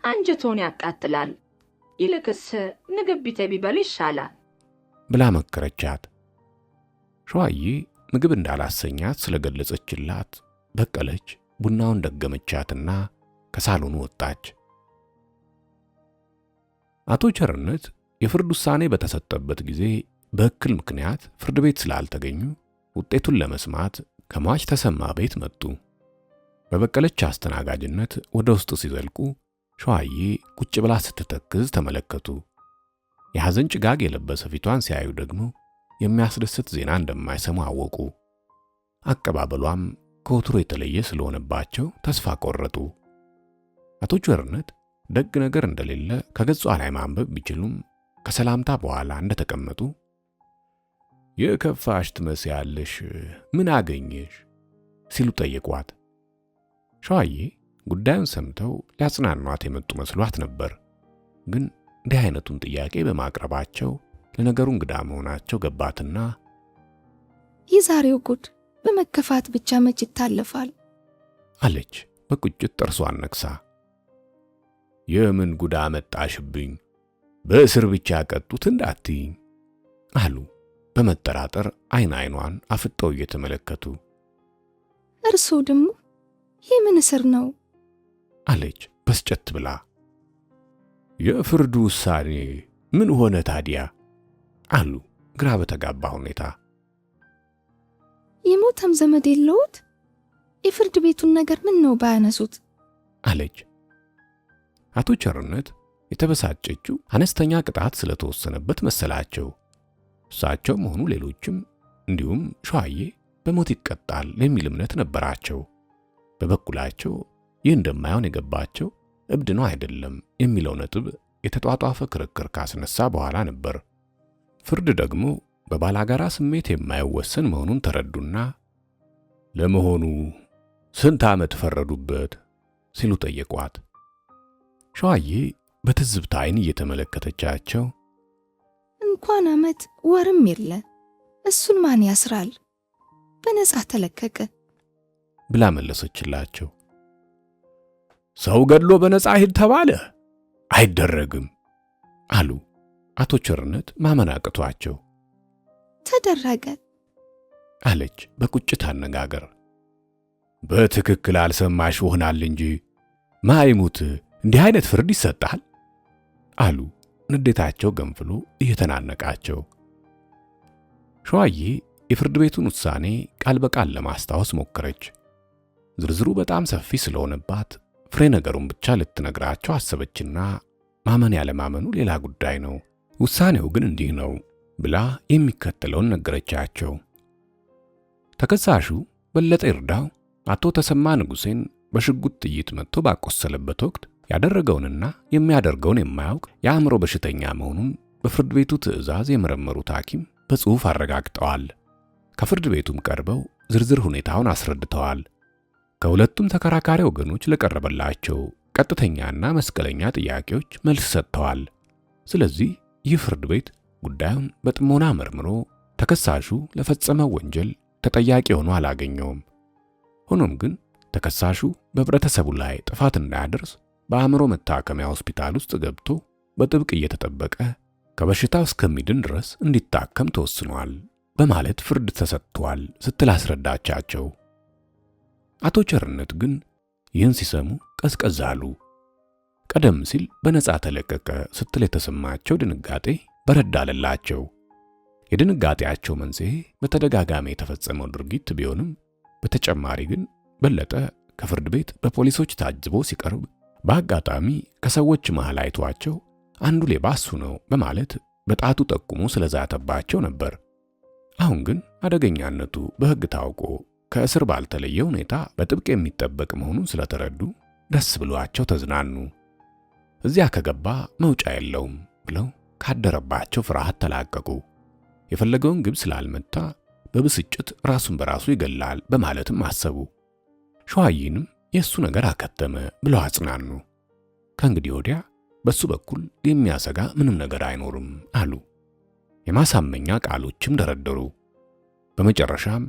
አንጀቶን ያቃጥላል። ይልቅስ ምግብ ቢጤ ቢበሉ ይሻላል ብላ መከረቻት። ሸዋዬ ምግብ እንዳላሰኛት ስለገለጸችላት በቀለች ቡናውን ደገመቻትና ከሳሎኑ ወጣች። አቶ ቸርነት የፍርድ ውሳኔ በተሰጠበት ጊዜ በእክል ምክንያት ፍርድ ቤት ስላልተገኙ ውጤቱን ለመስማት ከሟች ተሰማ ቤት መጡ። በበቀለች አስተናጋጅነት ወደ ውስጥ ሲዘልቁ ሸዋዬ ቁጭ ብላ ስትተክዝ ተመለከቱ። የሐዘን ጭጋግ የለበሰ ፊቷን ሲያዩ ደግሞ የሚያስደስት ዜና እንደማይሰሙ አወቁ። አቀባበሏም ከወትሮ የተለየ ስለሆነባቸው ተስፋ ቆረጡ። አቶ ቸርነት ደግ ነገር እንደሌለ ከገጿ ላይ ማንበብ ቢችሉም ከሰላምታ በኋላ እንደተቀመጡ የከፋሽ ትመስያለሽ፣ ምን አገኘሽ ሲሉ ጠየቋት። ሸዋዬ ጉዳዩን ሰምተው ሊያጽናኗት የመጡ መስሏት ነበር። ግን እንዲህ አይነቱን ጥያቄ በማቅረባቸው ለነገሩ እንግዳ መሆናቸው ገባትና የዛሬው ጉድ በመከፋት ብቻ መች ይታለፋል አለች በቁጭት ጥርሷን ነክሳ። የምን ጉዳ መጣሽብኝ? በእስር ብቻ ቀጡት እንዳትይኝ አሉ በመጠራጠር አይን አይኗን አፍጠው እየተመለከቱ። እርስዎ ደግሞ የምን እስር ነው አለች በስጨት ብላ። የፍርዱ ውሳኔ ምን ሆነ ታዲያ አሉ ግራ በተጋባ ሁኔታ። የሞተም ዘመድ የለዎት? የፍርድ ቤቱን ነገር ምን ነው ባያነሱት አለች። አቶ ቸርነት የተበሳጨችው አነስተኛ ቅጣት ስለተወሰነበት መሰላቸው። እሳቸውም ሆኑ ሌሎችም እንዲሁም ሸዋዬ በሞት ይቀጣል የሚል እምነት ነበራቸው። በበኩላቸው ይህ እንደማይሆን የገባቸው እብድ ነው አይደለም የሚለው ነጥብ የተጧጧፈ ክርክር ካስነሳ በኋላ ነበር። ፍርድ ደግሞ በባላጋራ ስሜት የማይወሰን መሆኑን ተረዱና ለመሆኑ ስንት ዓመት ፈረዱበት ሲሉ ጠየቋት። ሸዋዬ በትዝብት ዓይን እየተመለከተቻቸው እንኳን ዓመት ወርም የለ፣ እሱን ማን ያስራል? በነጻ ተለቀቀ ብላ መለሰችላቸው። ሰው ገድሎ በነጻ ሂድ ተባለ? አይደረግም አሉ አቶ ቸርነት ማመን አቅቷቸው። ተደረገ አለች በቁጭት አነጋገር። በትክክል አልሰማሽ ይሆናል እንጂ ማይሙት እንዲህ አይነት ፍርድ ይሰጣል አሉ ንዴታቸው ገንፍሎ እየተናነቃቸው። ሸዋዬ የፍርድ ቤቱን ውሳኔ ቃል በቃል ለማስታወስ ሞከረች። ዝርዝሩ በጣም ሰፊ ስለሆነባት ፍሬ ነገሩን ብቻ ልትነግራቸው አሰበችና ማመን ያለማመኑ ሌላ ጉዳይ ነው፣ ውሳኔው ግን እንዲህ ነው ብላ የሚከተለውን ነገረቻቸው። ተከሳሹ በለጠ ይርዳው አቶ ተሰማ ንጉሴን በሽጉጥ ጥይት መጥቶ ባቆሰለበት ወቅት ያደረገውንና የሚያደርገውን የማያውቅ የአእምሮ በሽተኛ መሆኑን በፍርድ ቤቱ ትዕዛዝ የመረመሩት ሐኪም በጽሑፍ አረጋግጠዋል። ከፍርድ ቤቱም ቀርበው ዝርዝር ሁኔታውን አስረድተዋል። ከሁለቱም ተከራካሪ ወገኖች ለቀረበላቸው ቀጥተኛና መስቀለኛ ጥያቄዎች መልስ ሰጥተዋል። ስለዚህ ይህ ፍርድ ቤት ጉዳዩን በጥሞና መርምሮ ተከሳሹ ለፈጸመው ወንጀል ተጠያቂ ሆኖ አላገኘውም። ሆኖም ግን ተከሳሹ በህብረተሰቡ ላይ ጥፋት እንዳያደርስ በአእምሮ መታከሚያ ሆስፒታል ውስጥ ገብቶ በጥብቅ እየተጠበቀ ከበሽታው እስከሚድን ድረስ እንዲታከም ተወስኗል በማለት ፍርድ ተሰጥቷል ስትል አስረዳቻቸው። አቶ ቸርነት ግን ይህን ሲሰሙ ቀዝቀዝ አሉ። ቀደም ሲል በነፃ ተለቀቀ ስትል የተሰማቸው ድንጋጤ በረድ አለላቸው። የድንጋጤያቸው መንስኤ በተደጋጋሚ የተፈጸመው ድርጊት ቢሆንም በተጨማሪ ግን በለጠ ከፍርድ ቤት በፖሊሶች ታጅቦ ሲቀርብ በአጋጣሚ ከሰዎች መሃል አይቷቸው አንዱ ሌባ እሱ ነው በማለት በጣቱ ጠቁሞ ስለዛተባቸው ነበር። አሁን ግን አደገኛነቱ በሕግ ታውቆ ከእስር ባልተለየ ሁኔታ በጥብቅ የሚጠበቅ መሆኑን ስለተረዱ ደስ ብሏቸው ተዝናኑ። እዚያ ከገባ መውጫ የለውም ብለው ካደረባቸው ፍርሃት ተላቀቁ። የፈለገውን ግብ ስላልመታ በብስጭት ራሱን በራሱ ይገላል በማለትም አሰቡ። ሸዋዬንም የእሱ ነገር አከተመ ብለው አጽናኑ። ከእንግዲህ ወዲያ በሱ በኩል የሚያሰጋ ምንም ነገር አይኖርም አሉ። የማሳመኛ ቃሎችም ደረደሩ። በመጨረሻም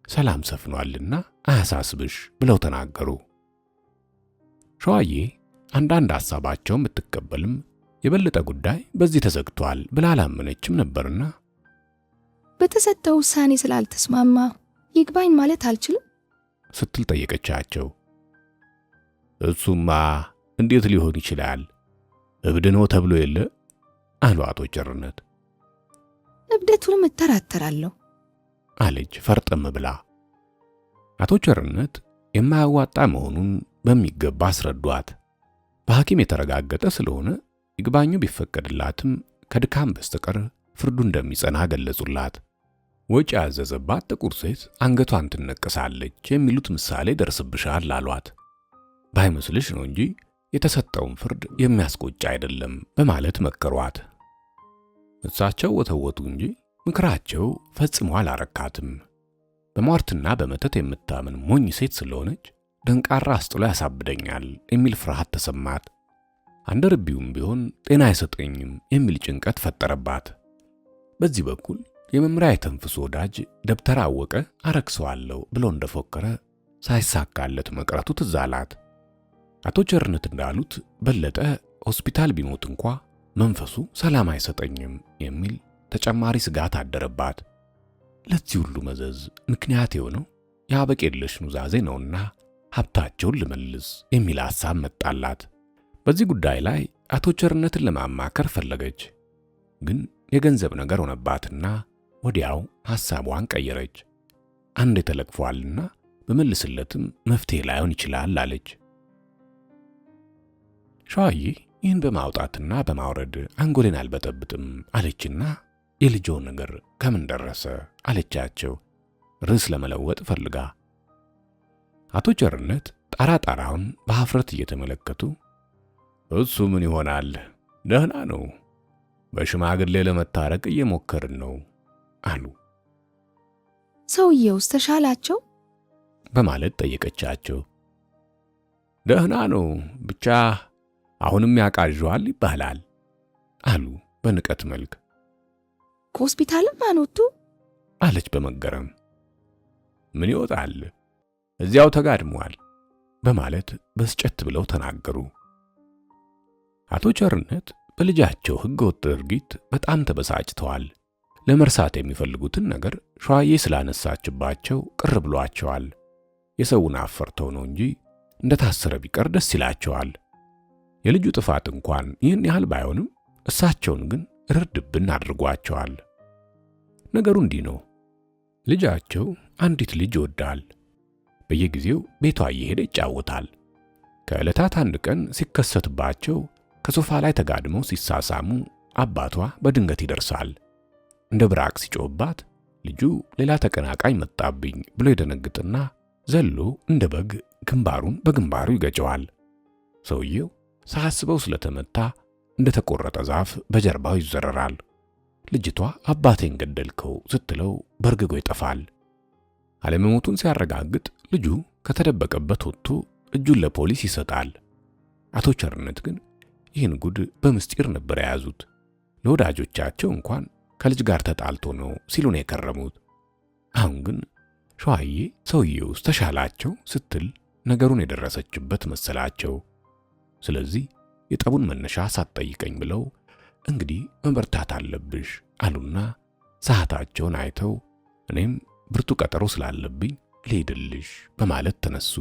ሰላም ሰፍኗልና አያሳስብሽ ብለው ተናገሩ። ሸዋዬ አንዳንድ ሐሳባቸውን ብትቀበልም የበለጠ ጉዳይ በዚህ ተዘግቷል ብላ አላመነችም ነበርና በተሰጠው ውሳኔ ስላልተስማማ ይግባኝ ማለት አልችልም ስትል ጠየቀቻቸው። እሱማ እንዴት ሊሆን ይችላል? እብድ ነው ተብሎ የለ አሉ አቶ ቸርነት። እብደቱንም እጠራጠራለሁ አለች ፈርጠም ብላ። አቶ ቸርነት የማያዋጣ መሆኑን በሚገባ አስረዷት። በሐኪም የተረጋገጠ ስለሆነ ይግባኙ ቢፈቀድላትም ከድካም በስተቀር ፍርዱ እንደሚጸና ገለጹላት። ወጪ ያዘዘባት ጥቁር ሴት አንገቷን ትነቀሳለች የሚሉት ምሳሌ ደርስብሻል አሏት። ባይመስልሽ ነው እንጂ የተሰጠውን ፍርድ የሚያስቆጭ አይደለም በማለት መከሯት። እሳቸው ወተወቱ እንጂ ምክራቸው ፈጽሞ አላረካትም። በሟርትና በመተት የምታምን ሞኝ ሴት ስለሆነች ደንቃራ አስጥሎ ያሳብደኛል የሚል ፍርሃት ተሰማት። አንደርቢውም ቢሆን ጤና አይሰጠኝም የሚል ጭንቀት ፈጠረባት። በዚህ በኩል የመምሪያ የተንፍሶ ወዳጅ ደብተራ አወቀ አረክሰዋለሁ ብሎ እንደፎከረ ሳይሳካለት መቅረቱ ትዝ አላት። አቶ ቸርነት እንዳሉት በለጠ ሆስፒታል ቢሞት እንኳ መንፈሱ ሰላም አይሰጠኝም የሚል ተጨማሪ ስጋት አደረባት። ለዚህ ሁሉ መዘዝ ምክንያት የሆነው የአበቄለሽ ኑዛዜ ነውና ሀብታቸውን ልመልስ የሚል ሐሳብ መጣላት። በዚህ ጉዳይ ላይ አቶ ቸርነትን ለማማከር ፈለገች። ግን የገንዘብ ነገር ሆነባትና ወዲያው ሐሳቧን ቀየረች። አንድ ተለቅፏልና በመልስለትም መፍትሄ ላይሆን ይችላል አለች። ሸዋዬ ይህን በማውጣትና በማውረድ አንጎሌን አልበጠብጥም አለችና የልጆን ነገር ከምን ደረሰ አለቻቸው፣ ርዕስ ለመለወጥ ፈልጋ። አቶ ቸርነት ጣራ ጣራውን በሀፍረት እየተመለከቱ እሱ ምን ይሆናል፣ ደህና ነው፣ በሽማግሌ ለመታረቅ እየሞከርን ነው አሉ። ሰውየውስ ተሻላቸው? በማለት ጠየቀቻቸው። ደህና ነው፣ ብቻ አሁንም ያቃዣዋል ይባላል አሉ በንቀት መልክ። ከሆስፒታልም አንወጡ አለች በመገረም። ምን ይወጣል፣ እዚያው ተጋድሟል በማለት በስጨት ብለው ተናገሩ። አቶ ቸርነት በልጃቸው ሕገወጥ ድርጊት በጣም ተበሳጭተዋል። ለመርሳት የሚፈልጉትን ነገር ሸዋዬ ስላነሳችባቸው ቅር ብሏቸዋል። የሰውን አፈርተው ነው እንጂ እንደታሰረ ቢቀር ደስ ይላቸዋል። የልጁ ጥፋት እንኳን ይህን ያህል ባይሆንም እሳቸውን ግን ርድብን አድርጓቸዋል። ነገሩ እንዲህ ነው። ልጃቸው አንዲት ልጅ ይወዳል። በየጊዜው ቤቷ እየሄደ ይጫወታል። ከዕለታት አንድ ቀን ሲከሰትባቸው ከሶፋ ላይ ተጋድመው ሲሳሳሙ አባቷ በድንገት ይደርሳል። እንደ ብራቅ ሲጮህባት ልጁ ሌላ ተቀናቃኝ መጣብኝ ብሎ ይደነግጥና ዘሎ እንደ በግ ግንባሩን በግንባሩ ይገጨዋል። ሰውየው ሳያስበው ስለተመታ እንደተቆረጠ ዛፍ በጀርባው ይዘረራል። ልጅቷ አባቴን ገደልከው ስትለው በርግጎ ይጠፋል። አለመሞቱን ሲያረጋግጥ ልጁ ከተደበቀበት ወጥቶ እጁን ለፖሊስ ይሰጣል። አቶ ቸርነት ግን ይህን ጉድ በምስጢር ነበር የያዙት። ለወዳጆቻቸው እንኳን ከልጅ ጋር ተጣልቶ ነው ሲሉ ነው የከረሙት። አሁን ግን ሸዋዬ ሰውየውስ ተሻላቸው ስትል ነገሩን የደረሰችበት መሰላቸው። ስለዚህ የጠቡን መነሻ ሳትጠይቀኝ ብለው እንግዲህ መበርታት አለብሽ አሉና ሰዓታቸውን አይተው እኔም ብርቱ ቀጠሮ ስላለብኝ ልሄድልሽ በማለት ተነሱ።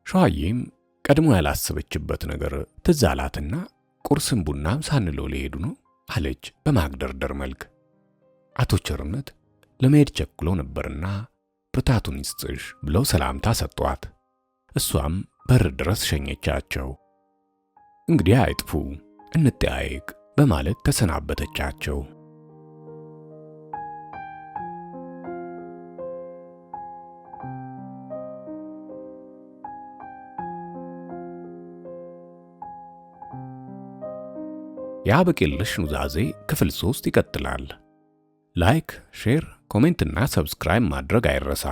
ሸዋዬም ቀድሞ ያላሰበችበት ነገር ትዝ አላትና ቁርስም ቡናም ሳንለው ሊሄዱ ነው አለች በማግደርደር መልክ። አቶ ቸርነት ለመሄድ ቸኩለው ነበርና ብርታቱን ይስጥሽ ብለው ሰላምታ ሰጧት። እሷም በር ድረስ ሸኘቻቸው። እንግዲህ አይጥፉ እንጠያየቅ በማለት ተሰናበተቻቸው። የአበቄለሽ ኑዛዜ ክፍል 3 ይቀጥላል። Like፣ share፣ comment እና subscribe ማድረግ አይረሳ።